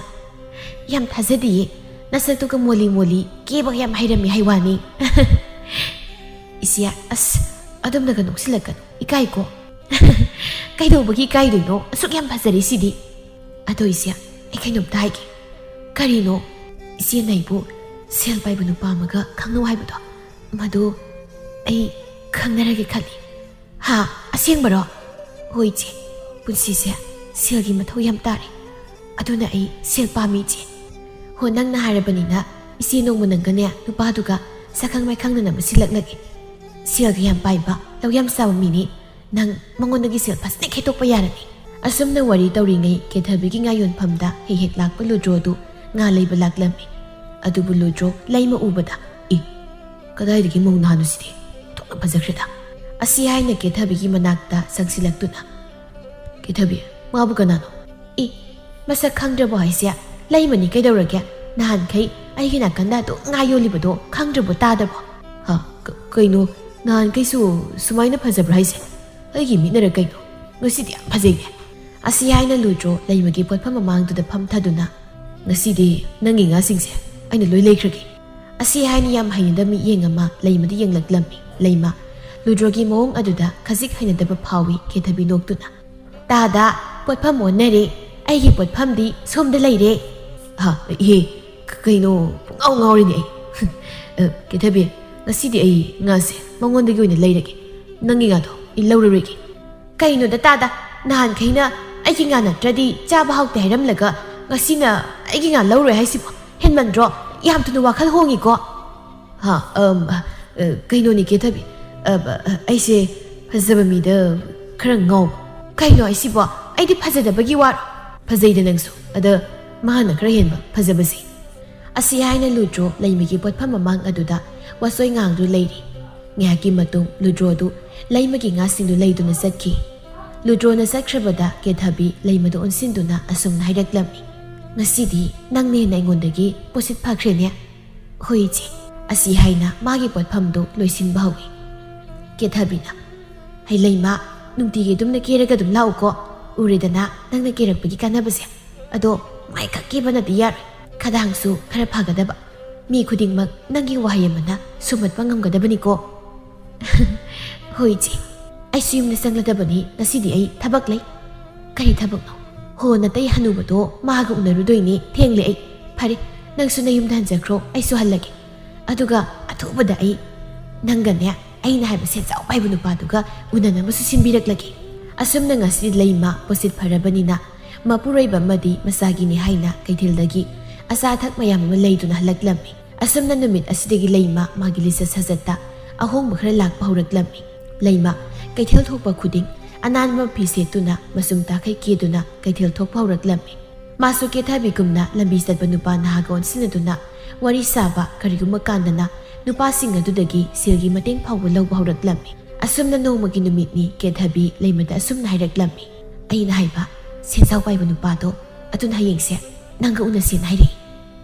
ꯌꯥꯝ ꯊꯥꯖꯗꯤꯌꯦ, ꯅꯁꯛꯇꯨꯒ ꯃꯣꯂꯤ ꯃꯣꯂꯤ ꯀꯦꯕꯒ ꯌꯥꯝ ꯍꯩꯔꯝꯃꯤ ꯍꯥꯏ ꯋꯥꯅꯤ꯫" "ꯏꯆꯦ, ꯑꯁ, ꯑꯗꯨꯝꯅꯒ ꯅꯣꯛꯁꯤꯜꯂꯛꯀꯅꯨ, ꯏꯀꯥꯏꯀꯣ꯫" "ꯀꯩꯗꯧꯕꯒꯤ ꯏꯀꯥꯏꯗꯣꯏꯅꯣ? ꯑꯁꯨꯛ ꯌꯥꯝ ꯐꯖꯔꯤꯁꯤꯗꯤ꯫" "ꯑꯗꯣ ꯏꯆꯦ, ꯑꯩ ꯀꯩꯅꯣꯝꯇ ꯍꯥꯏꯒꯦ꯫" "ꯀꯔꯤꯅꯣ?" "ꯏꯆꯦꯅ ꯑꯩꯕꯨ ꯁꯦꯜ ꯄꯥꯏꯕ ꯅꯨꯄꯥ ꯑꯃꯒ ꯈꯪꯅꯧ ꯍꯥꯏꯕꯗꯣ, ꯃꯗꯨ ꯑꯩ ꯈꯪꯅꯔꯒꯦ ꯈꯜꯂꯤ꯫" "ꯍꯥ? ꯑꯁꯦꯡꯕꯔꯣ?" "ꯍꯣꯏ ꯏꯆꯦ, ꯄꯨꯟꯁꯤꯁꯦ ꯁꯦꯜꯒꯤ ꯃꯊꯧ ꯌꯥꯝ ꯇꯥꯔꯦ꯫ ꯑꯗꯨꯅ ꯑꯩ ꯁꯦꯜ ꯄꯥꯝꯃꯤ ꯏꯆꯦ꯫" "ꯍꯣ, ꯅꯪꯅ ꯍꯥꯏꯔꯕꯅꯤꯅ ꯏꯆꯦ ꯅꯣꯡꯃ ꯅꯪꯒꯅꯦ ꯅꯨꯄꯥꯗꯨꯒ ꯁꯛꯈꯪ ꯃꯥꯏꯈꯪꯅꯅꯕ ꯁꯤꯜꯂꯛꯂꯒꯦ꯫ ꯁꯦꯜꯒ ꯌꯥꯝ ꯄꯥꯏꯕ, ꯂꯧ ꯌꯥꯝ ꯆꯥꯕ ꯃꯤꯅꯤ꯫ ꯅꯪ ꯃꯉꯣꯟꯗꯒꯤ ꯁꯦꯜ ꯐꯖꯅ ꯈꯦꯠꯇꯣꯛꯄ ꯌꯥꯔꯅꯤ꯫" ꯑꯁꯨꯝꯅ ꯋꯥꯔꯤ ꯇꯧꯔꯤꯉꯩ ꯀꯦꯊꯕꯤꯒꯤ ꯉꯥ ꯌꯣꯟꯐꯝꯗ ꯍꯦꯛ ꯍꯦꯛ ꯂꯥꯛꯄ ꯂꯨꯗ꯭ꯔꯣꯗꯨ ꯉꯥ ꯂꯩꯕ ꯂꯥꯛꯂꯝꯃꯤ꯫ ꯑꯗꯨꯕꯨ ꯂꯨꯗ꯭ꯔꯣ ꯂꯩꯃ ꯎꯕꯗ, "ꯑꯦ, ꯀꯗꯥꯏꯗꯒꯤ ꯃꯧ ꯅꯍꯥꯅꯣ ꯁꯤꯗꯤ? ꯊꯣꯛꯅ ꯐꯖꯈ꯭ꯔꯦꯗ꯫" ꯑꯁꯤ ꯍꯥꯏꯅ ꯀꯦꯊꯕꯤꯒꯤ ꯃꯅꯥꯛꯇ ꯆꯪꯁꯤꯜꯂꯛꯇꯨꯅ, "ꯀꯦꯊꯕꯤ, ꯃꯥꯕꯨ ꯀꯅꯥꯅꯣ?" "ꯑꯦ, ꯃꯁꯛ ꯈꯪꯗ꯭ꯔꯕꯣ ꯍꯥꯏꯁꯦ? ꯂꯩꯃꯅꯤ ꯀꯩꯗꯧꯔꯒꯦ? ꯅꯍꯥꯟꯈꯩ ꯑꯩꯒꯤ ꯅꯥꯀꯟꯗ ꯑꯗꯨꯝ ꯉꯥ ꯌꯣꯜꯂꯤꯕꯗꯣ ꯈꯪꯗ꯭ꯔꯕꯣ, ꯇꯥꯗ꯭ꯔꯕꯣ?" "ꯍꯥ? ꯀ-, ꯀꯩꯅꯣ? ꯅꯍꯥꯟꯈꯩꯁꯨ ꯁꯨꯃꯥꯏꯅ ꯐꯖꯕ꯭ꯔꯥ ꯍꯥꯏꯁꯦ? ꯑꯩꯒꯤ ꯃꯤꯠꯅꯔ ꯀꯩꯅꯣ? ꯉꯁꯤꯗꯤ ꯌꯥꯝ ꯐꯖꯩꯅꯦ꯫" ꯑꯁꯤ ꯍꯥꯏꯅ ꯂꯨꯗ꯭ꯔꯣ ꯂꯩꯃꯒꯤ ꯄꯣꯠꯐꯝ ꯃꯃꯥꯡꯗꯨꯗ ꯐꯝꯊꯗꯨꯅ, "ꯉꯁꯤꯗꯤ ꯅꯪꯒꯤ ꯉꯥꯁꯤꯡꯁꯦ ꯑꯩꯅ ꯂꯣꯏ ꯂꯩꯈ꯭ꯔꯒꯦ꯫" ꯑꯁꯤ ꯍꯥꯏꯅ ꯌꯥꯝ ꯍꯩꯅꯗꯕ ꯃꯤꯠꯌꯦꯡ ꯑꯃ ꯂꯩꯃꯗ ꯌꯦꯡꯂꯛꯂꯝꯃꯤ꯫ ꯂꯩꯃ, ꯂꯨꯗ꯭ꯔꯣꯒꯤ ꯃꯑꯣꯡ ꯑꯗꯨꯗ ꯈꯖꯤꯛ ꯍꯩꯅꯗꯕ ꯐꯥꯎꯏ꯫ ꯀꯦꯊꯕꯤ ꯅꯣꯛꯇꯨꯅ, "ꯇꯥꯗ, ꯄꯣꯠꯐꯝ ꯑꯣꯟꯅꯔꯦ꯫ ꯑꯩꯒꯤ ꯄꯣꯠꯐꯝꯗꯤ ꯁꯣꯝꯗ ꯂꯩꯔꯦ꯫" "ꯍꯥ? ꯏꯍꯦ, ꯀ-, ꯀꯩꯅꯣ, ꯄꯨꯡꯉꯥꯎ ꯉꯥꯎꯔꯤꯅꯦ ꯑꯩ꯫" "ꯑ, ꯀꯦꯊꯕꯤ, "ꯉꯁꯤꯗꯤ ꯑꯩ ꯉꯥꯁꯦ ꯃꯉꯣꯟꯗꯒꯤ ꯑꯣꯏꯅ ꯂꯩꯔꯒꯦ, ꯅꯪꯒꯤ ꯉꯥꯗꯣ ꯑꯩ ꯂꯧꯔꯔꯣꯏꯒꯦ"꯫ "ꯀꯩꯅꯣꯗ ꯇꯥꯗ, ꯅꯍꯥꯟꯈꯩꯅ ꯑꯩꯒꯤ ꯉꯥ ꯅꯠꯇ꯭ꯔꯗꯤ ꯆꯥꯕ ꯍꯥꯎꯇꯦ ꯍꯥꯏꯔꯝꯂꯒ ꯉꯁꯤꯅ ꯑꯩꯒꯤ ꯉꯥ ꯂꯧꯔꯣꯏ ꯍꯥꯏꯁꯤꯕꯣ? ꯍꯦꯟꯃꯟꯗ꯭ꯔꯣ? ꯌꯥꯝ ꯊꯨꯅ ꯋꯥꯈꯜ ꯍꯣꯡꯉꯤꯀꯣ"꯫ "ꯍꯥ, ꯑꯝ, ꯑ, ꯀꯩꯅꯣꯅꯦ ꯀꯦꯊꯕꯤ, ꯑ, ꯕ-, ꯑ, ꯑꯩꯁꯦ ꯐꯖꯕ ꯃꯤꯗ ꯈꯔ ꯉꯥꯎꯕ"꯫ "ꯀꯩꯅꯣ ꯍꯥꯏꯁꯤꯕꯣ? ꯑꯩꯗꯤ ꯐꯖꯗꯕꯒꯤ ꯋꯥꯔꯣ? ꯐꯖꯩꯗ ꯅꯪꯁꯨ, ꯑꯗ ꯃꯥꯅ ꯈꯔ ꯍꯦꯟꯕ ꯐꯖꯕꯁꯦ"꯫ ꯑꯁꯤ ꯍꯥꯏꯅ ꯂꯨꯗ꯭ꯔꯣ ꯂꯩꯃꯒꯤ ꯄꯣꯠꯐꯝ ꯃꯃꯥꯡ ꯑꯗꯨꯗ ꯋꯥꯁꯣꯏ ꯉꯥꯡꯗꯨ ꯂꯩꯔꯤ꯫ ꯉꯥꯏꯍꯥꯛꯀꯤ ꯃꯇꯨꯡ ꯂꯨꯗ꯭ꯔꯣꯗꯨ ꯂꯩꯃꯒꯤ ꯉꯥꯁꯤꯡꯗꯨ ꯂꯩꯗꯨꯅ ꯆꯠꯈꯤ꯫ ꯂꯨꯗ꯭ꯔꯣꯅ ꯆꯠꯈ꯭ꯔꯕꯗ ꯀꯦꯊꯕꯤ ꯂꯩꯃꯗ ꯑꯣꯟꯁꯤꯟꯗꯨꯅ ꯑꯁꯨꯝꯅ ꯍꯥꯏꯔꯛꯂꯝꯃꯤ, "ꯉꯁꯤꯗꯤ ꯅꯪꯅ ꯍꯦꯟꯅ ꯑꯩꯉꯣꯟꯗꯒꯤ ꯄꯣꯠꯁꯤꯠ ꯐꯈ꯭ꯔꯦꯅꯦ"꯫ "ꯍꯣꯏ ꯏꯆꯦ"꯫ ꯑꯁꯤ ꯍꯥꯏꯅ ꯃꯥꯒꯤ ꯄꯣꯠꯐꯝꯗꯨ ꯂꯣꯏꯁꯤꯟꯕ ꯍꯧꯏ꯫ ꯀꯦꯊꯕꯤꯅ, "ꯍꯩ ꯂꯩꯃ, ꯅꯨꯡꯇꯤꯒꯤ ꯑꯗꯨꯝꯅ ꯀꯦꯔꯒ ꯑꯗꯨꯝ ꯂꯥꯛꯎꯀꯣ꯫ ꯎꯔꯦꯗꯅ ꯅꯪꯅ ꯀꯦꯔꯛꯄꯒꯤ ꯀꯥꯟꯅꯕꯁꯦ꯫ ꯑꯗꯣ ꯃꯥꯏ ꯈꯛ ꯀꯦꯕꯅꯗꯤ ꯌꯥꯔꯣꯏ꯫ ꯈꯗꯥꯡꯁꯨ ꯈꯔ ꯐꯒꯗꯕ꯫ ꯃꯤ ꯈꯨꯗꯤꯡꯃꯛ ꯅꯪꯒꯤ ꯋꯥꯍꯩ ꯑꯃꯅ ꯁꯨꯝꯍꯠꯄ ꯉꯝꯒꯗꯕꯅꯤꯀꯣ"꯫ "ꯍꯣꯏ ꯏꯆꯦ, ꯑꯩꯁꯨ ꯌꯨꯝꯗ ꯆꯪꯂꯗꯕꯅꯤ꯫ ꯉꯁꯤꯗꯤ ꯑꯩ ꯊꯕꯛ ꯂꯩ"꯫ "ꯀꯔꯤ ꯊꯕꯛꯅꯣ?" "ꯍꯣ, ꯅꯇꯩ ꯍꯅꯨꯕꯗꯣ ꯃꯥꯒ ꯎꯅꯔꯨꯗꯣꯏꯅꯤ꯫ ꯊꯦꯡꯂꯦ ꯑꯩ꯫ ꯐꯔꯦ, ꯅꯪꯁꯨ ꯅꯌꯨꯝꯗ ꯍꯟꯖꯈ꯭ꯔꯣ, ꯑꯩꯁꯨ ꯍꯜꯂꯒꯦ꯫ ꯑꯗꯨꯒ ꯑꯊꯨꯕꯗ ꯑꯩ ꯅꯪꯒꯅꯦ, ꯑꯩꯅ ꯍꯥꯏꯕ ꯁꯦꯟꯖꯥꯎ ꯄꯥꯏꯕ ꯅꯨꯄꯥꯗꯨꯒ ꯎꯅꯅꯕꯁꯨ ꯁꯤꯟꯕꯤꯔꯛꯂꯒꯦ"꯫ ꯑꯁꯨꯝꯅ ꯉꯁꯤꯗꯤ ꯂꯩꯃ ꯄꯣꯠꯁꯤꯠ ꯐꯔꯕꯅꯤꯅ ꯃꯄꯨꯔꯣꯏꯕ ꯑꯃꯗꯤ ꯃꯆꯥꯒꯤꯅꯤ ꯍꯥꯏꯅ ꯀꯩꯊꯦꯜꯗꯒꯤ ꯑꯆꯥ ꯑꯊꯛ ꯃꯌꯥꯝ ꯑꯃ ꯂꯩꯗꯨꯅ ꯍꯜꯂꯛꯂꯝꯃꯤ꯫ ꯑꯁꯨꯝꯅ ꯅꯨꯃꯤꯠ ꯑꯁꯤꯗꯒꯤ ꯂꯩꯃ ꯃꯥꯒꯤ ꯂꯤꯆꯠ ꯁꯥꯖꯠꯇ ꯑꯍꯣꯡꯕ ꯈꯔ ꯂꯥꯛꯄ ꯍꯧꯔꯛꯂꯝꯃꯤ꯫ ꯂꯩꯃ ꯀꯩꯊꯦꯜ ꯊꯣꯛꯄ ꯈꯨꯗꯤꯡ ꯑꯅꯥꯟꯕ ꯐꯤ ꯁꯦꯠꯇꯨꯅ ꯃꯆꯨꯝ ꯇꯥꯈꯩ ꯀꯦꯗꯨꯅ ꯀꯩꯊꯦꯜ ꯊꯣꯛꯄ ꯍꯧꯔꯛꯂꯝꯃꯤ꯫ ꯃꯥꯁꯨ ꯀꯦꯊꯕꯤꯒꯨꯝꯅ ꯂꯝꯕꯤ ꯆꯠꯄ ꯅꯨꯄꯥ ꯅꯍꯥꯒ ꯑꯣꯟꯁꯤꯟꯅꯗꯨꯅ ꯋꯥꯔꯤ ꯁꯥꯕ, ꯀꯔꯤꯒꯨꯝꯕ ꯀꯥꯟꯗꯅ ꯅꯨꯄꯥꯁꯤꯡ ꯑꯗꯨꯗꯒꯤ ꯁꯦꯜꯒꯤ ꯃꯇꯦꯡ ꯐꯥꯎꯕ ꯂꯧꯕ ꯍꯧꯔꯛꯂꯝꯃꯤ꯫ ꯑꯁꯨꯝꯅ ꯅꯣꯡꯃꯒꯤ ꯅꯨꯃꯤꯠꯅꯤ ꯀꯦꯊꯕꯤ ꯂꯩꯃꯗ ꯑꯁꯨꯝꯅ ꯍꯥꯏꯔꯛꯂꯝꯃꯤ, "ꯑꯩꯅ ꯍꯥꯏꯕ ꯁꯦꯟꯖꯥꯎ ꯄꯥꯏꯕ ꯅꯨꯄꯥꯗꯣ ꯑꯗꯨꯅ ꯍꯌꯦꯡꯁꯦ ꯅꯪꯒ ꯎꯅꯁꯦꯅ ꯍꯥꯏꯔꯛꯏ꯫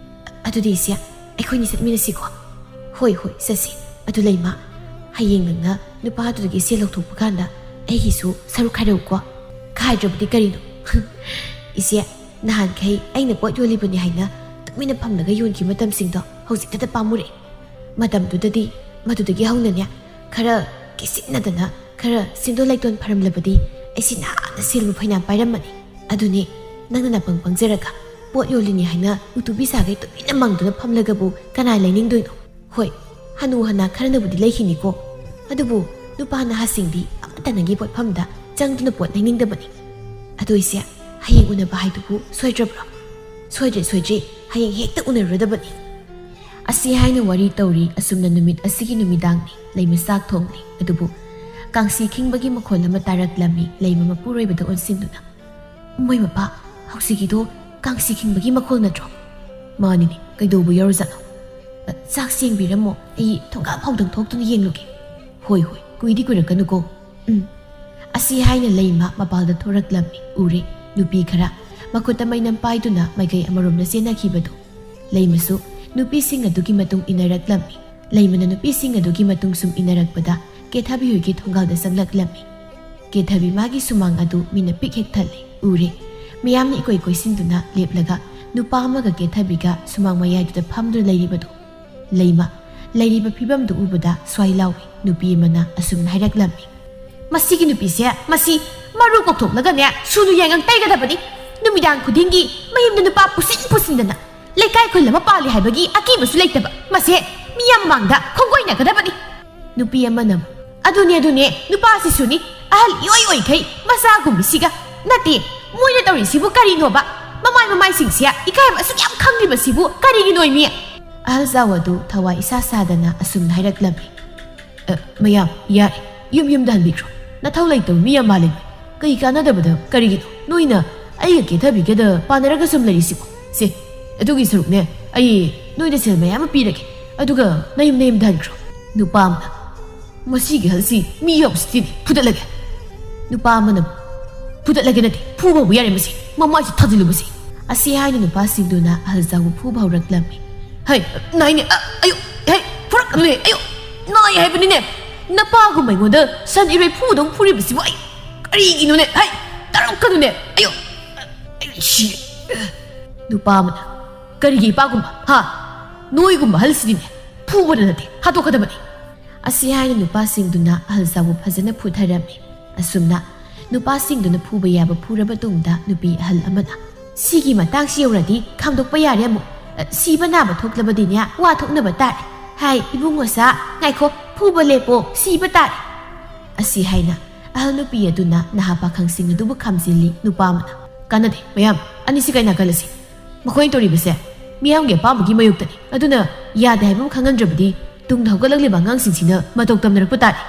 ꯑꯗꯨꯗꯤ ꯏꯆꯦ, ꯑꯩꯈꯣꯏꯅꯤ ꯆꯠꯃꯤꯟꯅꯁꯤꯀꯣ?" "ꯍꯣꯏ, ꯍꯣꯏ, ꯆꯠꯁꯤ꯫ ꯑꯗꯨ ꯂꯩꯃ, ꯍꯌꯦꯡ ꯅꯪꯅ ꯅꯨꯄꯥꯗꯨꯗꯒꯤ ꯁꯦꯜ ꯂꯧꯊꯣꯛꯄ ꯀꯥꯟꯗ ꯑꯩꯒꯤꯁꯨ ꯁꯔꯨꯛ ꯈꯥꯏꯔꯛꯎꯀꯣ"꯫ "ꯈꯥꯏꯗ꯭ꯔꯕꯗꯤ ꯀꯔꯤꯅꯣ?" "ꯏꯆꯦ, ꯅꯍꯥꯟꯈꯩ ꯑꯩꯅ ꯄꯣꯠ ꯌꯣꯜꯂꯤꯕꯅꯤ ꯍꯥꯏꯅ ꯇꯨꯃꯤꯟꯅ ꯐꯝꯂꯒ ꯌꯣꯟꯈꯤꯕ ꯃꯇꯝꯁꯤꯡꯗꯣ ꯍꯧꯖꯤꯛꯇꯗ ꯄꯥꯝꯃꯨꯔꯦ꯫ ꯃꯇꯝꯗꯨꯗꯗꯤ ꯃꯗꯨꯗꯒꯤ ꯍꯧꯅꯅꯦ ꯈꯔ ꯀꯦꯁꯤꯟꯅꯗꯅ ꯈꯔ ꯁꯦꯟꯗꯣꯟ ꯂꯩꯇꯣꯟ ꯐꯔꯝꯂꯕꯗꯤ ꯑꯩꯁꯤ ꯅꯍꯥꯟꯅ ꯁꯦꯜꯕꯨ ꯐꯩꯅꯥꯝ ꯄꯥꯏꯔꯝꯃꯅꯤ꯫ ꯑꯗꯨꯅꯦ, ꯅꯪꯅ ꯅꯄꯪ ꯄꯪꯖꯔꯒ ꯄꯣꯠ ꯌꯣꯜꯂꯤꯅꯤ ꯍꯥꯏꯅ ꯎꯇꯨꯕꯤ ꯁꯥꯒꯩ ꯇꯨꯃꯤꯟꯅ ꯃꯪꯗꯨꯅ ꯐꯝꯂꯒꯕꯨ ꯀꯅꯥ ꯂꯩꯅꯤꯡꯗꯣꯏꯅꯣ? ꯍꯣꯏ, ꯍꯅꯨ ꯍꯅꯥ ꯈꯔꯅꯕꯨꯗꯤ ꯂꯩꯈꯤꯅꯤꯀꯣ, ꯑꯗꯨꯕꯨ ꯅꯨꯄꯥ ꯅꯍꯥꯁꯤꯡꯗꯤ ꯑꯃꯠꯇꯅꯒꯤ ꯄꯣꯠꯐꯝꯗ ꯆꯪꯗꯨꯅ ꯄꯣꯠ ꯂꯩꯅꯤꯡꯗꯕꯅꯤ꯫ ꯑꯗꯨ ꯑꯩꯁꯦ ꯍꯌꯦꯡ ꯎꯅꯕ ꯍꯥꯏꯗꯨꯕꯨ ꯁꯣꯏꯗ꯭ꯔꯕ꯭ꯔꯣ? ꯁꯣꯏꯗ꯭ꯔꯦ, ꯁꯣꯏꯗ꯭ꯔꯦ, ꯍꯌꯦꯡ ꯍꯦꯛꯇ ꯎꯅꯔꯨꯔꯗꯕꯅꯤ꯫ ꯑꯁꯤ ꯍꯥꯏꯅ ꯋꯥꯔꯤ ꯇꯧꯔꯤ꯫ ꯑꯁꯨꯝꯅ ꯅꯨꯃꯤꯠ ꯑꯁꯤꯒꯤ ꯅꯨꯃꯤꯗꯥꯡꯅꯤ꯫ ꯂꯩꯃ ꯆꯥꯛ ꯊꯣꯡꯂꯤ꯫ ꯑꯗꯨꯕꯨ ꯀꯥꯡꯁꯤ ꯈꯤꯡꯕꯒꯤ ꯃꯈꯣꯜ ꯑꯃ ꯇꯥꯔꯛꯂꯝꯃꯤ꯫ ꯂꯩꯃ ꯃꯄꯨꯔꯣꯏꯕꯗ ꯑꯣꯟꯁꯤꯟꯗꯨꯅ, "ꯃꯣꯏ ꯃꯄꯥ, ꯍꯧꯖꯤꯛꯀꯤꯗꯣ ꯀꯥꯡꯁꯤ ꯈꯤꯡꯕꯒꯤ ꯃꯈꯣꯜ ꯅꯠꯇ꯭ꯔꯣ?" "ꯃꯥꯅꯤꯅꯦ, ꯀꯩꯗꯧꯕ ꯌꯥꯎꯔꯖꯥꯠꯅꯣ?" "ꯑ, ꯆꯥꯛ ꯁꯦꯡꯕꯤꯔꯝꯃꯣ, ꯑꯩ ꯊꯣꯡꯒꯥꯜ ꯐꯥꯎꯗꯪ ꯊꯣꯛꯇꯨꯅ ꯌꯦꯡꯂꯨꯒꯦ꯫" "ꯍꯣꯏ, ꯍꯣꯏ, ꯀꯨꯏꯗꯤ ꯀꯨꯏꯔꯛꯀꯅꯨꯀꯣ꯫" "ꯎꯝ꯫" ꯑꯁꯤ ꯍꯥꯏꯅ ꯂꯩꯃ ꯃꯄꯥꯜꯗ ꯊꯣꯔꯛꯂꯝꯃꯤ꯫ ꯎꯔꯦ, ꯅꯨꯄꯤ ꯈꯔ ꯃꯈꯨꯠꯇ ꯃꯩꯅꯝ ꯄꯥꯏꯗꯨꯅ ꯃꯥꯏꯀꯩ ꯑꯃꯔꯣꯝꯗ ꯆꯦꯟꯅꯈꯤꯕꯗꯨ꯫ ꯂꯩꯃꯁꯨ ꯅꯨꯄꯤꯁꯤꯡ ꯑꯗꯨꯒꯤ ꯃꯇꯨꯡ ꯏꯟꯅꯔꯛꯂꯝꯃꯤ꯫ ꯂꯩꯃꯅ ꯅꯨꯄꯤꯁꯤꯡ ꯑꯗꯨꯒꯤ ꯃꯇꯨꯡ ꯁꯨꯝ ꯏꯟꯅꯔꯛꯄꯗ ꯀꯦꯊꯕꯤ ꯍꯣꯏꯒꯤ ꯊꯣꯡꯒꯥꯜꯗ ꯆꯪꯂꯛꯂꯝꯃꯤ꯫ ꯀꯦꯊꯕꯤ ꯃꯥꯒꯤ ꯁꯨꯃꯥꯡ ꯑꯗꯨ ꯃꯤꯅ ꯄꯤꯛ ꯍꯦꯛ ꯊꯜꯂꯦ꯫ ꯎꯔꯦ, ꯃꯤꯌꯥꯝꯅ ꯏꯀꯣꯏ ꯀꯣꯏꯁꯤꯟꯗꯨꯅ ꯂꯦꯞꯂꯒ ꯅꯨꯄꯥ ꯑꯃꯒ ꯀꯦꯊꯕꯤꯒ ꯁꯨꯃꯥꯡ ꯃꯌꯥꯏꯗꯨꯗ ꯐꯝꯗꯨꯅ ꯂꯩꯔꯤꯕꯗꯨ꯫ ꯂꯩꯃ, ꯂꯩꯔꯤꯕ ꯐꯤꯕꯝꯗꯨ ꯎꯕꯗ ꯁ꯭ꯋꯥꯏ ꯂꯥꯎꯏ꯫ ꯅꯨꯄꯤ ꯑꯃꯅ ꯑꯁꯨꯝꯅ ꯍꯥꯏꯔꯛꯂꯝꯃꯤ, "ꯃꯁꯤꯒꯤ ꯅꯨꯄꯤꯁꯦ, ꯃꯁꯤ ꯃꯔꯨ ꯀꯣꯛꯊꯣꯛꯂꯒꯅꯦ ꯁꯨꯅꯨ ꯌꯥꯏꯉꯪ ꯇꯩꯒꯗꯕꯅꯤ꯫ ꯅꯨꯃꯤꯗꯥꯡ ꯈꯨꯗꯤꯡꯒꯤ ꯃꯌꯨꯝꯗ ꯅꯨꯄꯥ ꯄꯨꯁꯤꯟ ꯄꯨꯁꯤꯟꯗꯅ ꯂꯩꯀꯥꯏ ꯈꯨꯜ ꯑꯃ ꯄꯥꯜꯂꯤ ꯍꯥꯏꯕꯒꯤ ꯑꯀꯤꯕꯁꯨ ꯂꯩꯇꯕ꯫ ꯃꯁꯦ ꯃꯤꯌꯥꯝ ꯃꯥꯡꯗ ꯈꯣꯡꯒꯣꯏꯅꯒꯗꯕꯅꯤ꯫" ꯅꯨꯄꯤ ꯑꯃꯅ, "ꯑꯗꯨꯅꯦ, ꯑꯗꯨꯅꯦ, ꯅꯨꯄꯥꯁꯤꯁꯨꯅꯤ, ꯑꯍꯜ ꯏꯑꯣꯏ ꯑꯣꯏꯈꯩ ꯃꯆꯥꯒꯨꯝꯕꯤꯁꯤꯒ꯫ ꯅꯠꯇꯦ, ꯃꯣꯏꯅ ꯇꯧꯔꯤꯁꯤꯕꯨ ꯀꯔꯤꯅꯣꯕ? ꯃꯃꯥꯏ ꯃꯃꯥꯏꯁꯤꯡꯁꯦ ꯏꯀꯥꯏꯕ ꯑꯁꯨꯛ ꯌꯥꯝ ꯈꯪꯗ꯭ꯔꯤꯕꯁꯤꯕꯨ ꯀꯔꯤꯒꯤꯅꯣ ꯃꯤ?" ꯑꯍꯜ ꯖꯥꯎ ꯑꯗꯨ ꯊꯋꯥꯏ ꯏꯁꯥ ꯁꯥꯗꯅ ꯑꯁꯨꯝꯅ ꯍꯥꯏꯔꯛꯂꯝꯃꯤ꯫ "ꯑ, ꯃꯌꯥꯝ, ꯌꯥꯔꯦ, ꯌꯨꯝ ꯌꯨꯝꯗ ꯍꯟꯕꯤꯈ꯭ꯔꯣ꯫ ꯅꯊꯧ ꯂꯩꯇꯕ ꯃꯤ ꯌꯥꯝ ꯃꯥꯜꯂꯦ꯫ ꯀꯩ ꯀꯥꯟꯅꯗꯕꯗ ꯀꯔꯤꯒꯤꯅꯣ ꯅꯣꯏꯅ ꯑꯩꯒ ꯀꯦꯊꯕꯤꯒꯗ ꯄꯥꯟꯅꯔꯒ ꯁꯨꯝ ꯂꯩꯔꯤꯁꯤꯕꯣ? ꯁꯦ, ꯑꯗꯨꯒꯤ ꯁꯔꯨꯛꯅꯦ, ꯑꯩ ꯅꯣꯏꯗ ꯁꯦꯜ ꯃꯌꯥꯝ ꯑꯃ ꯄꯤꯔꯒꯦ, ꯑꯗꯨꯒ ꯅꯌꯨꯝ ꯅꯌꯨꯝꯗ ꯍꯟꯈ꯭ꯔꯣ꯫" ꯅꯨꯄꯥ ꯑꯃꯅ, "ꯃꯁꯤꯒꯤ ꯑꯍꯜꯁꯤ ꯃꯤ ꯌꯥꯎꯁꯤꯗꯤꯅꯦ, ꯐꯨꯗꯠꯂꯒꯦ꯫" ꯅꯨꯄꯥ ꯑꯃꯅ, "ꯐꯨꯗꯠꯂꯒꯦ ꯅꯠꯇꯦ, ꯐꯨꯕ ꯍꯧꯕ ꯌꯥꯔꯦ ꯃꯁꯤ, ꯃꯃꯥꯏꯁꯤ ꯊꯥꯖꯤꯜꯂꯨ ꯃꯁꯤ꯫" ꯑꯁꯤ ꯍꯥꯏꯅ ꯅꯨꯄꯥꯁꯤꯡꯗꯨꯅ ꯑꯍꯜ ꯖꯥꯎꯕꯨ ꯐꯨꯕ ꯍꯧꯔꯛꯂꯝꯃꯤ꯫ "ꯍꯩ, ꯅꯥꯏꯅꯦ, ꯑ, ꯑꯌꯨ, ꯍꯩ, ꯐꯨꯔꯛꯀꯅꯨꯅꯦ, ꯑꯌꯨ, ꯅꯥꯏ ꯍꯥꯏꯕꯅꯤꯅꯦ꯫ ꯅꯄꯥꯒꯨꯝꯕ ꯑꯩꯉꯣꯟꯗ ꯁꯟ ꯏꯔꯣꯏ ꯐꯨꯗꯧ ꯐꯨꯔꯤꯕꯁꯤꯕꯨ ꯑꯩ ꯀꯔꯤꯒꯤꯅꯣꯅꯦ? ꯍꯩ, ꯇꯥꯔꯛꯀꯅꯨꯅꯦ, ꯑꯌꯨ, ꯑꯩ ꯁꯤ꯫" ꯅꯨꯄꯥ ꯑꯃꯅ, "ꯀꯔꯤꯒꯤ ꯏꯄꯥꯒꯨꯝꯕ, ꯍꯥ? ꯅꯣꯏꯒꯨꯝꯕ ꯑꯍꯜꯁꯤꯗꯤꯅꯦ, ꯐꯨꯕꯗ ꯅꯠꯇꯦ, ꯍꯥꯠꯇꯣꯛꯀꯗꯕꯅꯤ꯫" ꯑꯁꯤ ꯍꯥꯏꯅ ꯅꯨꯄꯥꯁꯤꯡꯗꯨꯅ ꯑꯍꯜ ꯖꯥꯎꯕꯨ ꯐꯖꯅ ꯐꯨꯊꯔꯝꯃꯤ꯫ ꯑꯁꯨꯝꯅ ꯅꯨꯄꯥꯁꯤꯡꯗꯨꯅ ꯐꯨꯕ ꯌꯥꯕ ꯐꯨꯔꯕ ꯇꯨꯡꯗ ꯅꯨꯄꯤ ꯑꯍꯜ ꯑꯃꯅ, "ꯁꯤꯒꯤ ꯃꯇꯥꯡꯁꯤ ꯌꯧꯔꯗꯤ ꯈꯥꯝꯗꯣꯛꯄ ꯌꯥꯔꯦ ꯑꯃꯨꯛ꯫ ꯁꯤꯕ ꯅꯥꯕ ꯊꯣꯛꯂꯕꯗꯤꯅꯦ ꯋꯥ ꯊꯣꯛꯅꯕ ꯇꯥꯔꯦ꯫ "ꯍꯥꯏ, ꯏꯕꯨꯡꯉꯣ ꯁꯥ, ꯉꯥꯏꯈꯣ, ꯐꯨꯕ ꯂꯦꯞꯄꯣ, ꯁꯤꯕ ꯇꯥꯔꯦ!" ꯑꯁꯤ ꯍꯥꯏꯅ ꯑꯍꯜ ꯅꯨꯄꯤ ꯑꯗꯨꯅ ꯅꯍꯥ ꯄꯥꯈꯪꯁꯤꯡ ꯑꯗꯨꯕꯨ ꯈꯥꯝꯖꯤꯜꯂꯤ꯫ ꯅꯨꯄꯥ ꯑꯃꯅ, "ꯀꯥꯟꯅꯗꯦ, ꯃꯌꯥꯝ, ꯑꯅꯤꯁꯤ ꯀꯥꯏꯅ ꯈꯜꯂꯁꯤ꯫ ꯃꯈꯣꯏꯅ ꯇꯧꯔꯤꯕꯁꯦ ꯃꯤꯌꯥꯝꯒꯤ ꯑꯄꯥꯝꯕꯒꯤ ꯃꯥꯌꯣꯛꯇꯅꯤ꯫ ꯑꯗꯨꯅ ꯌꯥꯗꯦ ꯍꯥꯏꯕ ꯑꯃ ꯈꯪꯍꯟꯗ꯭ꯔꯕꯗꯤ ꯇꯨꯡꯗ ꯍꯧꯒꯠꯂꯛꯂꯤꯕ ꯑꯉꯥꯡꯁꯤꯡꯁꯤꯅ ꯃꯇꯧ ꯇꯝꯅꯔꯛꯄ ꯇꯥꯔꯦ꯫"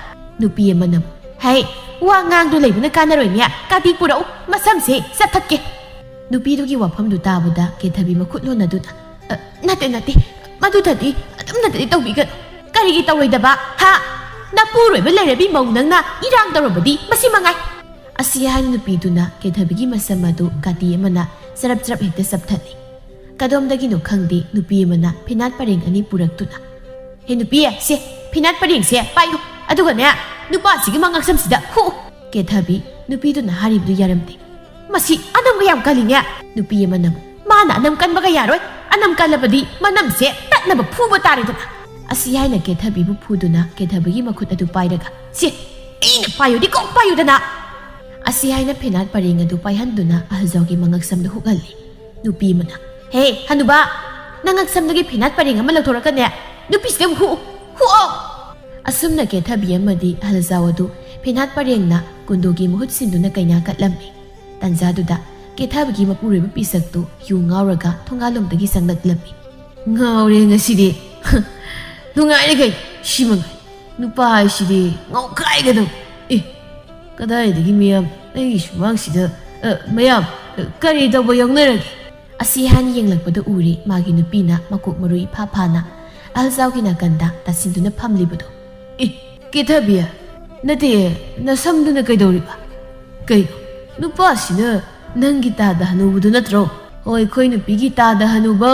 ꯅꯨꯄꯤ ꯑꯃꯅ, "ꯍꯩ, ꯋꯥ ꯉꯥꯡꯗꯨ ꯂꯩꯕꯅ ꯀꯥꯟꯅꯔꯣꯏꯅꯦ, ꯀꯥꯇꯤ ꯄꯨꯔꯛꯎ, ꯃꯁꯝꯁꯦ ꯆꯠꯊꯠꯀꯦ!" ꯅꯨꯄꯤꯗꯨꯒꯤ ꯋꯥꯐꯝꯗꯨ ꯇꯥꯕꯗ ꯀꯦꯊꯕꯤ ꯃꯈꯨꯠ ꯂꯣꯟꯅꯗꯨꯅ, "ꯑ, ꯅꯠꯇꯦ, ꯅꯠꯇꯦ, ꯃꯗꯨꯗꯗꯤ ꯑꯗꯨꯝꯅꯗꯤ ꯇꯧꯕꯤꯒꯅꯨ꯫ ꯀꯔꯤꯒꯤ ꯇꯧꯔꯣꯏꯗꯕ, ꯍꯥ? ꯅꯄꯨꯔꯣꯏꯕ ꯂꯩꯔꯕꯤ ꯃꯧ ꯅꯪꯅ ꯏꯔꯥꯡ ꯇꯧꯔꯕꯗꯤ ꯃꯁꯤ ꯃꯉꯥꯏ!" ꯑꯁꯤ ꯍꯥꯏꯅ ꯅꯨꯄꯤꯗꯨꯅ ꯀꯦꯊꯕꯤꯒꯤ ꯃꯁꯝ ꯑꯗꯨ ꯀꯥꯇꯤ ꯑꯃꯅ ꯆꯔꯞ ꯆꯔꯞ ꯍꯦꯛꯇ ꯆꯞꯊꯠꯂꯤ꯫ ꯀꯗꯣꯝꯗꯒꯤꯅꯣ ꯈꯪꯗꯦ, ꯅꯨꯄꯤ ꯑꯃꯅ ꯐꯤꯅꯥꯠ ꯄꯔꯦꯡ ꯑꯅꯤ ꯄꯨꯔꯛꯇꯨꯅ, "ꯍꯦ ꯅꯨꯄꯤ, ꯁꯦ, ꯐꯤꯅꯥꯠ ꯄꯔꯦꯡꯁꯦ ꯄꯥꯏꯌꯨ, ꯑꯗꯨꯒꯅꯦ, ꯅꯨꯄꯥꯁꯤꯒꯤ ꯃꯉꯛꯁꯝꯁꯤꯗ ꯍꯨꯛꯎ!" ꯀꯦꯊꯕꯤ, ꯅꯨꯄꯤꯗꯨꯅ ꯍꯥꯏꯔꯤꯕꯗꯨ ꯌꯥꯔꯝꯗꯦ꯫ "ꯃꯁꯤ ꯑꯅꯝꯒ ꯌꯥꯝ ꯀꯜꯂꯤꯅꯦ!" ꯅꯨꯄꯤ ꯑꯃꯅ, "ꯃꯥꯅ ꯑꯅꯝ ꯀꯟꯕꯒ ꯌꯥꯔꯣꯏ, ꯑꯅꯝ ꯀꯜꯂꯕꯗꯤ ꯃꯅꯝꯁꯦ ꯇꯠꯅꯕ ꯐꯨꯕ ꯇꯥꯔꯦꯗꯅ!" ꯑꯁꯤ ꯍꯥꯏꯅ ꯀꯦꯊꯕꯤꯕꯨ ꯐꯨꯗꯨꯅ ꯀꯦꯊꯕꯤꯒꯤ ꯃꯈꯨꯠ ꯑꯗꯨ ꯄꯥꯏꯔꯒ, "ꯁꯦ, ꯑꯩꯅ ꯄꯥꯏꯌꯨꯗꯤ ꯀꯣꯛ ꯄꯥꯏꯌꯨꯗꯅ!" ꯑꯁꯤ ꯍꯥꯏꯅ ꯐꯤꯅꯥꯠ ꯄꯔꯦꯡ ꯑꯗꯨ ꯄꯥꯏꯍꯟꯗꯨꯅ ꯑꯍꯜꯖꯥꯎꯒꯤ ꯃꯉꯛꯁꯝꯗ ꯍꯨꯛꯍꯜꯂꯤ꯫ ꯅꯨꯄꯤ ꯑꯃꯅ, "ꯍꯦ, ꯍꯅꯨꯕꯥ, ꯅꯉꯛꯁꯝꯗꯒꯤ ꯐꯤꯅꯥꯠ ꯄꯔꯦꯡ ꯑꯃ ꯂꯧꯊꯣꯔꯛꯀꯅꯦ, ꯅꯨꯄꯤꯁꯤꯗ ꯑꯃꯨꯛ ꯍꯨꯛꯎ, ꯍꯨꯛꯑꯣ!" ꯑꯁꯨꯝꯅ ꯀꯦꯊꯕꯤ ꯑꯃꯗꯤ ꯑꯍꯜꯖꯥꯎ ꯑꯗꯨ ꯐꯤꯅꯥꯠ ꯄꯔꯦꯡꯅ ꯀꯨꯟꯗꯣꯒꯤ ꯃꯍꯨꯠ ꯁꯤꯟꯗꯨꯅ ꯀꯩꯅꯥ ꯀꯠꯂꯝꯃꯤ꯫ ꯇꯥꯟꯖꯥꯗꯨꯗ ꯀꯦꯊꯕꯤꯒꯤ ꯃꯄꯨꯔꯣꯏꯕ ꯄꯤꯁꯛꯇꯨ ꯌꯨ ꯉꯥꯎꯔꯒ ꯊꯣꯡꯒꯥꯜꯂꯣꯝꯗꯒꯤ ꯆꯪꯂꯛꯂꯝꯃꯤ꯫ "ꯉꯥꯎꯔꯦ ꯉꯁꯤꯗꯤ꯫ ꯅꯨꯡꯉꯥꯏꯔꯦ ꯀꯩꯅꯣ, ꯁꯤ ꯃꯉꯥꯏ꯫ ꯅꯨꯄꯥ ꯍꯥꯏꯁꯤꯗꯤ ꯉꯥꯎꯈꯥꯏꯒꯗꯕ꯫ ꯑꯦ, ꯀꯗꯥꯏꯗꯒꯤ ꯃꯤꯌꯥꯝ ꯑꯩꯒꯤ ꯁꯨꯃꯥꯡꯁꯤꯗ, ꯑ, ꯃꯌꯥꯝ, ꯑ, ꯀꯔꯤ ꯇꯧꯕ ꯌꯥꯎꯅꯔꯒꯦ?" ꯑꯁꯤ ꯍꯥꯏꯅ ꯌꯦꯡꯂꯛꯄꯗ ꯎꯔꯦ ꯃꯥꯒꯤ ꯅꯨꯄꯤꯅ ꯃꯀꯣꯛ ꯃꯔꯨ ꯏꯐꯥ ꯐꯥꯅ ꯑꯍꯜꯖꯥꯎꯒꯤ ꯅꯥꯀꯟꯗ ꯇꯥꯁꯤꯟꯗꯨꯅ ꯐꯝꯂꯤꯕꯗꯨ꯫ "ꯑꯦ, ꯀꯦꯊꯕꯤ, ꯅꯠꯇꯦ, ꯅꯁꯝꯗꯨꯅ ꯀꯩꯗꯧꯔꯤꯕ? ꯀꯩꯅꯣ, ꯅꯨꯄꯥꯁꯤꯅ ꯅꯪꯒꯤ ꯇꯥꯗ ꯍꯅꯨꯕꯗꯨ ꯅꯠꯇ꯭ꯔꯣ? ꯍꯣꯏ, ꯑꯩꯈꯣꯏ ꯅꯨꯄꯤꯒꯤ ꯇꯥꯗ ꯍꯅꯨꯕ꯫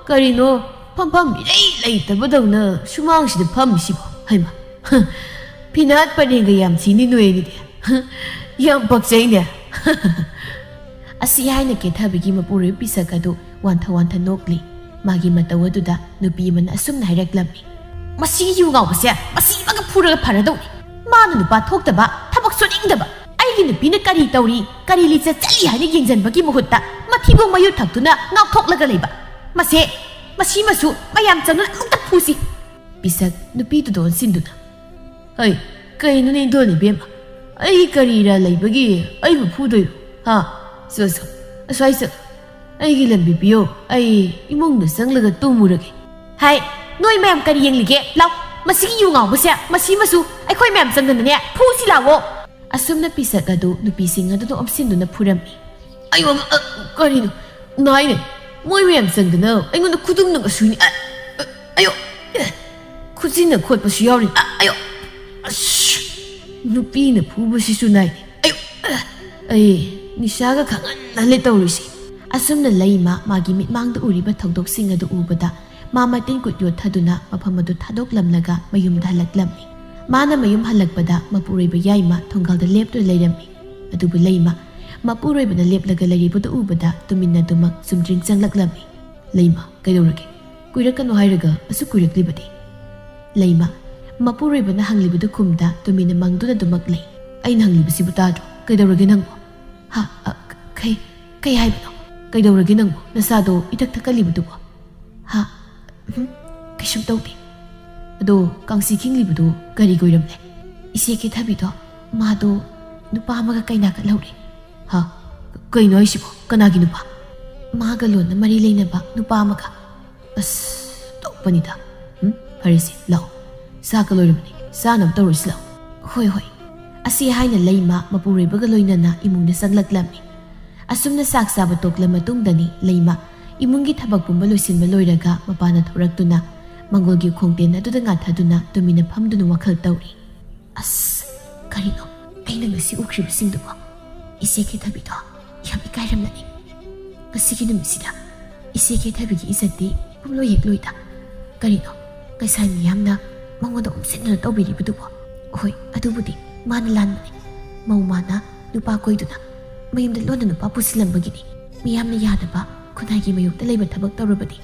ꯀꯔꯤꯅꯣ, ꯐꯝꯐꯝ ꯏꯔꯩ ꯂꯩꯇꯕꯗꯧꯅ ꯁꯨꯃꯥꯡꯁꯤꯗ ꯐꯝꯃꯤꯁꯤꯕꯣ? ꯍꯩꯃꯥ, ꯐꯤꯅꯥꯠ ꯄꯔꯦꯡꯒ ꯌꯥꯝ ꯊꯤꯅꯤ ꯅꯣꯏ ꯑꯅꯤꯗꯤ꯫ ꯌꯥꯝ ꯄꯛꯆꯩꯅꯦ꯫" ꯑꯁꯤ ꯍꯥꯏꯅ ꯀꯦꯊꯕꯤꯒꯤ ꯃꯄꯨꯔꯣꯏꯕ ꯄꯤꯁꯛ ꯑꯗꯨ ꯋꯥꯟꯊ ꯋꯥꯟꯊ ꯅꯣꯛꯂꯤ꯫ ꯃꯥꯒꯤ ꯃꯇꯧ ꯑꯗꯨꯗ ꯅꯨꯄꯤ ꯑꯃꯅ ꯑꯁꯨꯝꯅ ꯍꯥꯏꯔꯛꯂꯝꯃꯤ, "ꯃꯁꯤꯒꯤ ꯌꯨ ꯉꯥꯎꯕꯁꯦ ꯃꯁꯤꯃꯒ ꯐꯨꯔꯒ ꯐꯔꯗꯧꯅꯤ꯫ ꯃꯥꯅ ꯅꯨꯄꯥ ꯊꯣꯛꯇꯕ, ꯊꯕꯛ ꯁꯨꯅꯤꯡꯗꯕ, ꯑꯩꯒꯤ ꯅꯨꯄꯤꯅ ꯀꯔꯤ ꯇꯧꯔꯤ, ꯀꯔꯤ ꯂꯤꯆꯠ ꯆꯠꯂꯤ ꯍꯥꯏꯅ ꯌꯦꯡꯁꯤꯟꯕꯒꯤ ꯃꯍꯨꯠꯇ ꯃꯊꯤꯕꯣꯡ ꯃꯌꯨ ꯊꯛꯇꯨꯅ ꯉꯥꯎꯊꯣꯛꯂꯒ ꯂꯩꯕ꯫ ꯃꯁꯦ, ꯃꯁꯤꯃꯁꯨ ꯃꯌꯥꯝ ꯆꯪꯗꯨꯅ ꯑꯃꯨꯛꯇ ꯐꯨꯁꯤ꯫" ꯄꯤꯁꯛ ꯅꯨꯄꯤꯗꯨꯗ ꯑꯣꯟꯁꯤꯟꯗꯨꯅ, "ꯍꯩ, ꯀꯩꯅꯣꯅꯦ ꯏꯟꯗꯣꯟ ꯏꯕꯦꯝꯃ? ꯑꯩ ꯀꯔꯤꯔꯥ ꯂꯩꯕꯒꯤ ꯑꯩꯕꯨ ꯐꯨꯗꯣꯏꯔꯣ? ꯍꯥ? ꯆꯣ, ꯆꯣ, ꯑꯁ꯭ꯋꯥꯏ ꯆꯠꯂꯣ꯫ ꯑꯩꯒꯤ ꯂꯝꯕꯤ ꯄꯤꯌꯣ꯫ ꯑꯩ ꯏꯃꯨꯡꯗ ꯆꯪꯂꯒ ꯇꯨꯝꯃꯨꯔꯒꯦ꯫" "ꯍꯥꯏ, ꯅꯣꯏ ꯃꯌꯥꯝ ꯀꯔꯤ ꯌꯦꯡꯂꯤꯒꯦ? ꯂꯥꯎ, ꯃꯁꯤꯒꯤ ꯌꯨ ꯉꯥꯎꯕꯁꯦ, ꯃꯁꯤ ꯃꯁꯨ ꯑꯩꯈꯣꯏ ꯃꯌꯥꯝ ꯆꯪꯗꯅꯅꯦ ꯐꯨꯁꯤ ꯂꯥꯛꯑꯣ!" ꯑꯁꯨꯝꯅ ꯄꯤꯁꯛ ꯑꯗꯨ ꯅꯨꯄꯤꯁꯤꯡ ꯑꯗꯨꯅ ꯑꯣꯝꯁꯤꯟꯗꯨꯅ ꯐꯨꯔꯝꯃꯤ꯫ "ꯑꯩꯉꯣꯟꯗ, ꯑ, ꯀꯔꯤꯅꯣ? ꯅꯥꯏꯅꯦ꯫ ꯃꯣꯏ ꯃꯌꯥꯝ ꯆꯪꯗꯅ ꯑꯩꯉꯣꯟꯗ ꯈꯨꯗꯨꯝꯅ ꯁꯨꯏꯅꯤ꯫ ꯑ, ꯑ, ꯑꯌꯣ! ꯑꯦ, ꯈꯨꯖꯤꯟꯅ ꯈꯣꯠꯄꯁꯨ ꯌꯥꯎꯔꯤ꯫ ꯑ, ꯑꯌꯣ! ꯑꯁ! ꯅꯨꯄꯤꯅ ꯐꯨꯕꯁꯤꯁꯨ ꯅꯥꯏꯅꯦ꯫ ꯑꯌꯣ! ꯑ, ꯑꯩ ꯅꯤꯁꯥꯒ ꯈꯪꯍꯟꯍꯜꯂꯦ ꯇꯧꯔꯤꯁꯦ꯫" ꯑꯁꯨꯝꯅ ꯂꯩꯃ ꯃꯥꯒꯤ ꯃꯤꯠꯃꯥꯡꯗ ꯎꯔꯤꯕ ꯊꯧꯗꯣꯛꯁꯤꯡ ꯑꯗꯨ ꯎꯕꯗ ꯃꯥ ꯃꯇꯤꯟ ꯀꯨꯠ ꯌꯣꯠꯊꯗꯨꯅ ꯃꯐꯝ ꯑꯗꯨ ꯊꯥꯗꯣꯛꯂꯝꯂꯒ ꯃꯌꯨꯝꯗ ꯍꯜꯂꯛꯂꯝꯃꯤ꯫ ꯃꯥꯅ ꯃꯌꯨꯝ ꯍꯜꯂꯛꯄꯗ ꯃꯄꯨꯔꯣꯏꯕ ꯌꯥꯏꯃ ꯊꯣꯡꯒꯥꯜꯗ ꯂꯦꯞꯇꯨꯅ ꯂꯩꯔꯝꯃꯤ꯫ ꯑꯗꯨꯕꯨ ꯂꯩꯃ ꯃꯄꯨꯔꯣꯏꯕꯅ ꯂꯦꯞꯂꯒ ꯂꯩꯔꯤꯕꯗꯨ ꯎꯕꯗ ꯇꯨꯃꯤꯟꯅꯗꯨꯃꯛ ꯆꯨꯝꯗ꯭ꯔꯤꯡ ꯆꯪꯂꯛꯂꯝꯃꯤ꯫ "ꯂꯩꯃ, ꯀꯩꯗꯧꯔꯒꯦ? ꯀꯨꯏꯔꯛꯀꯅꯨ ꯍꯥꯏꯔꯒ ꯑꯁꯨꯛ ꯀꯨꯏꯔꯛꯂꯤꯕꯗꯤ?" ꯂꯩꯃ ꯃꯄꯨꯔꯣꯏꯕꯅ ꯍꯪꯂꯤꯕꯗꯨ ꯈꯨꯝꯗ ꯇꯨꯃꯤꯟꯅ ꯃꯪꯗꯨꯅ ꯑꯗꯨꯃꯛ ꯂꯩ꯫ "ꯑꯩꯅ ꯍꯪꯂꯤꯕꯁꯤꯕꯨ ꯇꯥꯗ꯭ꯔꯣ? ꯀꯩꯗꯧꯔꯒꯦ ꯅꯪꯕꯨ? ꯍꯥ? ꯑ, ꯀꯩ, ꯀꯩ ꯍꯥꯏꯕꯅꯣ? ꯀꯩꯗꯧꯔꯒꯦ ꯅꯪꯕꯨ? ꯅꯁꯥꯗꯣ ꯏꯊꯛ ꯊꯛꯀꯠꯂꯤꯕꯗꯨꯕꯨ?" "ꯍꯥ? ꯎꯝ, ꯀꯩꯁꯨꯝ ꯇꯧꯗꯦ꯫ ꯑꯗꯣ ꯀꯥꯡꯁꯤ ꯈꯤꯡꯂꯤꯕꯗꯣ ꯀꯔꯤꯒꯤ ꯑꯣꯏꯔꯝꯂꯦ?" "ꯏꯆꯦ ꯀꯦꯊꯕꯤꯗꯣ, ꯃꯥꯗꯣ ꯅꯨꯄꯥ ꯑꯃꯒ ꯀꯩꯅꯥ ꯀꯠꯍꯧꯔꯦ꯫" "ꯍꯥ? ꯀꯩꯅꯣ ꯍꯥꯏꯁꯤꯕꯣ? ꯀꯅꯥꯒꯤ ꯅꯨꯄꯥ?" "ꯃꯥꯒ ꯂꯣꯟꯅ ꯃꯔꯤ ꯂꯩꯅꯕ ꯅꯨꯄꯥ ꯑꯃꯒ꯫" "ꯑꯁ, ꯇꯣꯛꯄꯅꯤꯗ꯫ ꯎꯝ, ꯐꯔꯦꯁꯦ, ꯂꯥꯛꯑꯣ꯫ ꯆꯥꯛꯀ ꯂꯣꯏꯔꯕꯅꯤ, ꯆꯥꯅꯕ ꯇꯧꯔꯁꯤ ꯂꯥꯛꯑꯣ꯫" "ꯍꯣꯏ, ꯍꯣꯏ꯫" ꯑꯁꯤ ꯍꯥꯏꯅ ꯂꯩꯃ ꯃꯄꯨꯔꯣꯏꯕꯒ ꯂꯣꯏꯅꯅ ꯏꯃꯨꯡꯗ ꯆꯪꯂꯛꯂꯝꯃꯤ꯫ ꯑꯁꯨꯝꯅ ꯆꯥꯛ ꯆꯥꯕ ꯇꯣꯛꯂ ꯃꯇꯨꯡꯗꯅꯤ ꯂꯩꯃ ꯏꯃꯨꯡꯒꯤ ꯊꯕꯛ ꯄꯨꯝꯕ ꯂꯣꯏꯁꯤꯟꯕ ꯂꯣꯏꯔꯒ ꯃꯄꯥꯟꯗ ꯊꯣꯔꯛꯇꯨꯅ ꯃꯪꯒꯣꯜꯒꯤ ꯈꯣꯡꯇꯦꯟ ꯑꯗꯨꯗ ꯉꯥꯊꯗꯨꯅ ꯇꯨꯃꯤꯟꯅ ꯐꯝꯗꯨꯅ ꯋꯥꯈꯜ ꯇꯧꯔꯤ꯫ "ꯑꯁ, ꯀꯔꯤꯅꯣ ꯑꯩꯅ ꯉꯁꯤ ꯎꯈ꯭ꯔꯤꯕꯁꯤꯡꯗꯨꯕꯣ? ꯏꯆꯦ ꯀꯦꯊꯕꯤꯗꯣ ꯌꯥꯝ ꯏꯀꯥꯏꯔꯝꯂꯅꯤ꯫ ꯉꯁꯤꯒꯤ ꯅꯨꯃꯤꯠꯁꯤꯗ ꯏꯆꯦ ꯀꯦꯊꯕꯤꯒꯤ ꯏꯖꯠꯇꯤ ꯄꯨꯝꯂꯣꯏ ꯍꯦꯛ ꯂꯣꯏꯗ꯫ ꯀꯔꯤꯅꯣ ꯉꯁꯥꯏ ꯃꯤꯌꯥꯝꯅ ꯃꯉꯣꯟꯗ ꯑꯣꯝꯁꯤꯟꯗꯨꯅ ꯇꯧꯕꯤꯔꯤꯕꯗꯨꯕꯣ? ꯍꯣꯏ, ꯑꯗꯨꯕꯨꯗꯤ ꯃꯥꯅ ꯂꯥꯟꯕꯅꯤ꯫ ꯃꯧ ꯃꯥꯅ ꯅꯨꯄꯥ ꯀꯣꯏꯗꯨꯅ ꯃꯌꯨꯝꯗ ꯂꯣꯟꯅ ꯅꯨꯄꯥ ꯄꯨꯁꯤꯜꯂꯝꯕꯒꯤꯅꯤ꯫ ꯃꯤꯌꯥꯝꯅ ꯌꯥꯗꯕ ꯈꯨꯟꯅꯥꯏꯒꯤ ꯃꯥꯌꯣꯛꯇ ꯂꯩꯕ ꯊꯕꯛ ꯇꯧꯔꯕꯗꯤ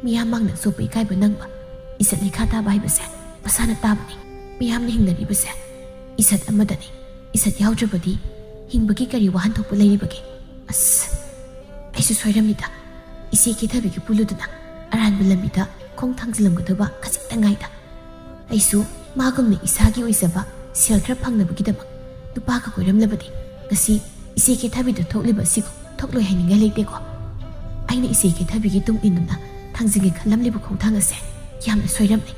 ꯃꯤꯌꯥꯝ ꯃꯥꯡꯗ ꯆꯣꯞꯄ ꯏꯀꯥꯏꯕ ꯅꯪꯕ ꯏꯖꯠ ꯂꯩꯈꯥ ꯇꯥꯕ ꯍꯥꯏꯕꯁꯦ ꯃꯁꯥꯅ ꯇꯥꯕꯅꯤ꯫ ꯃꯤꯌꯥꯝꯅ ꯍꯤꯡꯅꯔꯤꯕꯁꯦ ꯏꯖꯠ ꯑꯃꯗꯅꯤ꯫ ꯏꯖꯠ ꯌꯥꯎꯗ꯭ꯔꯕꯗꯤ ꯍꯤꯡꯕꯒꯤ ꯀꯔꯤ ꯋꯥꯍꯟꯊꯣꯛꯄ ꯂꯩꯔꯤꯕꯒꯦ? ꯑꯁ, ꯑꯩꯁꯨ ꯁꯣꯏꯔꯝꯃꯤꯗ꯫ ꯏꯆꯦ ꯀꯦꯊꯕꯤꯒꯤ ꯄꯨꯜꯂꯨꯗꯨꯅ ꯑꯔꯥꯟꯕ ꯂꯝꯕꯤꯗ ꯈꯣꯡ ꯊꯥꯡꯖꯤꯜꯂꯝꯒꯗꯕ ꯈꯖꯤꯛꯇ ꯉꯥꯏꯗ꯫ ꯑꯩꯁꯨ ꯃꯥꯒꯨꯝꯅ ꯏꯁꯥꯒꯤ ꯑꯣꯏꯖꯕ ꯁꯦꯜ ꯈꯔ ꯐꯪꯅꯕꯒꯤꯗꯃꯛ ꯅꯨꯄꯥꯒ ꯀꯣꯏꯔꯝꯂꯕꯗꯤ ꯉꯁꯤ ꯏꯆꯦ ꯀꯦꯊꯕꯤꯗ ꯊꯣꯛꯂꯤꯕ ꯑꯁꯤꯕꯨ ꯊꯣꯛꯂꯣꯏ ꯍꯥꯏꯅꯤꯡꯉꯥꯏ ꯂꯩꯇꯦꯀꯣ꯫ ꯑꯩꯅ ꯏꯆꯦ ꯀꯦꯊꯕꯤꯒꯤ ꯇꯨꯡ ꯏꯟꯗꯨꯅ ꯊꯥꯡꯖꯤꯟꯒꯦ ꯈꯜꯂꯝꯂꯤꯕ ꯈꯣꯡꯊꯥꯡ ꯑꯁꯦ ꯌꯥꯝꯅ ꯁꯣꯏꯔꯝꯂꯦ꯫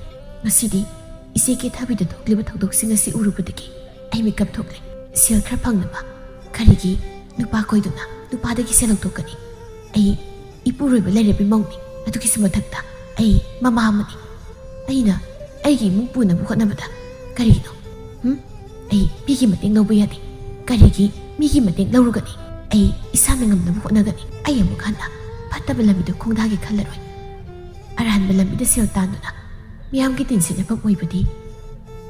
ꯉꯁꯤꯗꯤ ꯏꯆꯦ ꯀꯦꯊꯕꯤꯗ ꯊꯣꯛꯂꯤꯕ ꯊꯧꯗꯣꯛꯁꯤꯡ ꯑꯁꯤ ꯎꯔꯨꯕꯗꯒꯤ ꯑꯩ ꯃꯤꯀꯞ ꯊꯣꯛꯂꯦ꯫ ꯁꯦꯜ ꯈꯔ ꯐꯪꯅꯕ ꯀꯔꯤꯒꯤ ꯅꯨꯄꯥ ꯀꯣꯏꯗꯨꯅ ꯅꯨꯄꯥꯗꯒꯤ ꯁꯦꯜ ꯂꯧꯊꯣꯛꯀꯅꯤ? ꯑꯩ ꯏꯄꯨꯔꯣꯏꯕ ꯂꯩꯔꯕꯤ ꯃꯧꯅꯤ꯫ ꯑꯗꯨꯒꯤꯁꯨ ꯃꯊꯛꯇ ꯑꯩ ꯃꯃꯥ ꯑꯃꯅꯤ꯫ ꯑꯩꯅ ꯑꯩꯒꯤ ꯏꯃꯨꯡ ꯄꯨꯅꯕ ꯍꯣꯠꯅꯕꯗ ꯀꯔꯤꯒꯤꯅꯣ? ꯍꯨꯝ? ꯑꯩ ꯃꯤꯒꯤ ꯃꯇꯦꯡ ꯂꯧꯕ ꯌꯥꯗꯦ꯫ ꯀꯔꯤꯒꯤ ꯃꯤꯒꯤ ꯃꯇꯦꯡ ꯂꯧꯔꯨꯒꯅꯤ? ꯑꯩ ꯏꯁꯥꯅ ꯉꯝꯅꯕ ꯍꯣꯠꯅꯒꯅꯤ꯫ ꯑꯩ ꯑꯃꯨꯛ ꯍꯟꯅ ꯐꯠꯇꯕ ꯂꯝꯕꯤꯗ ꯈꯣꯡꯗꯥꯒꯦ ꯈꯜꯂꯔꯣꯏ꯫ ꯑꯔꯥꯟꯕ ꯂꯝꯕꯤꯗ ꯁꯦꯜ ꯇꯥꯟꯗꯨꯅ ꯃꯤꯌꯥꯝꯒꯤ ꯇꯤꯟꯁꯤꯠꯅꯐꯝ ꯑꯣꯏꯕꯗꯤ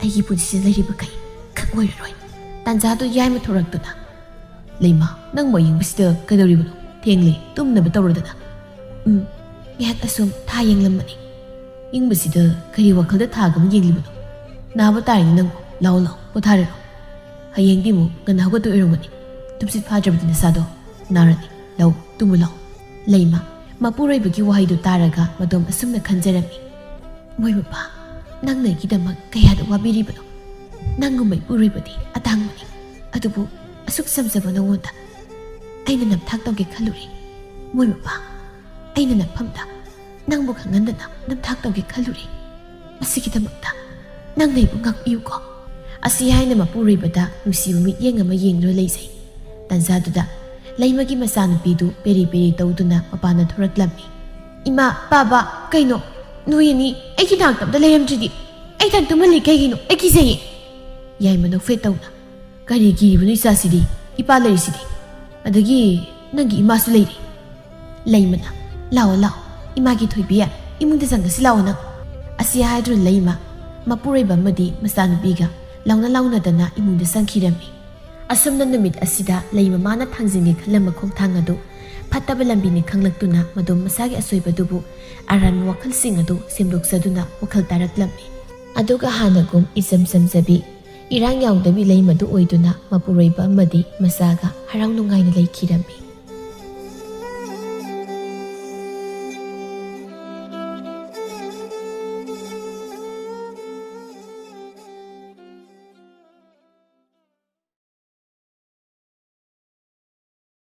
ꯑꯩꯒꯤ ꯄꯨꯟꯁꯤꯗ ꯂꯩꯔꯤꯕꯈꯩ ꯈꯛ ꯑꯣꯏꯔꯔꯣꯏ꯫ ꯇꯥꯟꯖꯥꯗꯨ ꯌꯥꯏꯃ ꯊꯣꯔꯛꯇꯨꯅ, "ꯂꯩꯃ, ꯅꯪꯕꯨ ꯌꯦꯡꯕꯁꯤꯗ ꯀꯩꯗꯧꯔꯤꯕꯅꯣ? ꯊꯦꯡꯂꯦ, ꯇꯨꯝꯅꯕ ꯇꯧꯔꯣꯗꯅ꯫" "ꯎꯝ, ꯉꯥꯏꯍꯥꯛ ꯑꯁꯨꯝ ꯊꯥ ꯌꯦꯡꯂꯝꯕꯅꯤ꯫" "ꯌꯦꯡꯕꯁꯤꯗ ꯀꯔꯤ ꯋꯥꯈꯜꯗ ꯊꯥꯒ ꯑꯃꯨꯛ ꯌꯦꯡꯂꯤꯕꯅꯣ? ꯅꯥꯕ ꯇꯥꯔꯤꯅꯤ ꯅꯪꯕꯨ꯫ ꯂꯥꯛꯑꯣ, ꯂꯥꯛꯑꯣ, ꯄꯣꯊꯥꯔꯔꯣ꯫ ꯍꯌꯦꯡꯗꯤ ꯑꯃꯨꯛ ꯉꯟꯅ ꯍꯧꯒꯠꯇꯣꯏ ꯑꯣꯏꯔꯝꯒꯅꯤ꯫ ꯇꯨꯝꯁꯤꯠ ꯐꯥꯗ꯭ꯔꯕꯗꯤ ꯅꯁꯥꯗꯣ ꯅꯥꯔꯅꯤ꯫ ꯂꯥꯛꯑꯣ, ꯇꯨꯝꯃꯨ ꯂꯥꯛꯑꯣ꯫" ꯂꯩꯃ ꯃꯄꯨꯔꯣꯏꯕꯒꯤ ꯋꯥꯍꯩꯗꯨ ꯇꯥꯔꯒ ꯃꯗꯣꯝ ꯑꯁꯨꯝꯅ ꯈꯟꯖꯔꯝꯃꯤ, "ꯃꯣꯏ ꯃꯄꯥ, ꯅꯪꯅ ꯑꯩꯒꯤꯗꯃꯛ ꯀꯌꯥꯗ ꯋꯥꯕꯤꯔꯤꯕꯅꯣ? ꯅꯪꯒꯨꯝꯕ ꯏꯄꯨꯔꯣꯏꯕꯗꯤ ꯑꯇꯥꯡꯕꯅꯤ꯫ ꯑꯗꯨꯕꯨ ꯑꯁꯨꯛ ꯆꯝꯖꯕ ꯅꯉꯣꯟꯗ ꯑꯩꯅ ꯅꯝꯊꯥꯛ ꯇꯧꯒꯦ ꯈꯜꯂꯨꯔꯦ꯫ ꯃꯣꯏ ꯃꯄꯥ, ꯑꯩꯅ ꯅꯐꯝꯗ ꯅꯪꯕꯨ ꯈꯪꯍꯟꯗꯅ ꯅꯝꯊꯥꯛ ꯇꯧꯒꯦ ꯈꯜꯂꯨꯔꯦ꯫ ꯃꯁꯤꯒꯤꯗꯃꯛꯇ ꯅꯪꯅ ꯑꯩꯕꯨ ꯉꯥꯛꯄꯤꯌꯨꯀꯣ꯫" ꯑꯁꯤ ꯍꯥꯏꯅ ꯃꯄꯨꯔꯣꯏꯕꯗ ꯅꯨꯡꯁꯤꯕ ꯃꯤꯠꯌꯦꯡ ꯑꯃ ꯌꯦꯡꯗꯨꯅ ꯂꯩꯖꯩ꯫ ꯇꯥꯟꯖꯥꯗꯨꯗ ꯂꯩꯃꯒꯤ ꯃꯆꯥꯅꯨꯄꯤꯗꯨ ꯄꯦꯔꯦ ꯄꯦꯔꯦ ꯇꯧꯗꯨꯅ ꯃꯄꯥꯟꯗ ꯊꯣꯔꯛꯂꯝꯃꯤ꯫ "ꯏꯃꯥ, ꯄꯥꯕ, ꯀꯩꯅꯣ? ꯅꯣꯏ ꯑꯅꯤ ꯑꯩꯒꯤ ꯅꯥꯛꯇ ꯑꯝꯇ ꯂꯩꯔꯝꯗ꯭ꯔꯤꯗꯤ? ꯑꯩ ꯏꯊꯟ ꯇꯨꯝꯍꯜꯂꯤ ꯀꯩꯒꯤꯅꯣ? ꯑꯩ ꯀꯤꯖꯩꯌꯦ꯫" ꯌꯥꯏꯃ ꯅꯣꯛꯐꯦꯠ ꯇꯧꯅ, "ꯀꯔꯤ ꯀꯤꯔꯤꯕꯅꯣ ꯏꯆꯥꯁꯤꯗꯤ? ꯏꯄꯥ ꯂꯩꯔꯤꯁꯤꯗꯤ꯫ ꯑꯗꯒꯤ ꯅꯪꯒꯤ ꯏꯃꯥꯁꯨ ꯂꯩꯔꯤ꯫" ꯂꯩꯃꯅ, "ꯂꯥꯛꯑꯣ, ꯂꯥꯛꯑꯣ, ꯏꯃꯥꯒꯤ ꯊꯣꯏꯕꯤ, ꯏꯃꯨꯡꯗ ꯆꯪꯉꯁꯤ ꯂꯥꯛꯑꯣ ꯅꯪ꯫" ꯑꯁꯤ ꯍꯥꯏꯗꯨꯅ ꯂꯩꯃ ꯃꯄꯨꯔꯣꯏꯕ ꯑꯃꯗꯤ ꯃꯆꯥꯅꯨꯄꯤꯒ ꯂꯥꯎꯅ ꯂꯥꯎꯅꯗꯅ ꯏꯃꯨꯡꯗ ꯆꯪꯈꯤꯔꯝꯃꯤ꯫ ꯑꯁꯨꯝꯅ ꯅꯨꯃꯤꯠ ꯑꯁꯤꯗ ꯂꯩꯃ ꯃꯥꯅ ꯊꯥꯡꯖꯤꯟꯒꯦ ꯈꯜꯂꯝꯕ ꯈꯣꯡꯊꯥꯡ ꯑꯗꯨ ꯐꯠꯇꯕ ꯂꯝꯕꯤꯅꯤ ꯈꯪꯂꯛꯇꯨꯅ ꯃꯗꯣꯝ ꯃꯁꯥꯒꯤ ꯑꯁꯣꯏꯕꯗꯨꯕꯨ ꯑꯔꯥꯟꯕ ꯋꯥꯈꯜꯁꯤꯡ ꯑꯗꯨ ꯁꯦꯝꯗꯣꯛꯆꯗꯨꯅ ꯋꯥꯈꯜ ꯇꯥꯔꯛꯂꯝꯃꯤ꯫ ꯑꯗꯨꯒ ꯍꯥꯟꯅꯒꯨꯝ ꯏꯆꯝ ꯆꯝꯖꯕꯤ, ꯏꯔꯥꯡ ꯌꯥꯎꯗꯕꯤ ꯂꯩꯃꯗꯨ ꯑꯣꯏꯗꯨꯅ ꯃꯄꯨꯔꯣꯏꯕ ꯑꯃꯗꯤ ꯃꯆꯥꯒ ꯍꯔꯥꯎ ꯅꯨꯡꯉꯥꯏꯅ ꯂꯩꯈꯤꯔꯝꯃꯤ꯫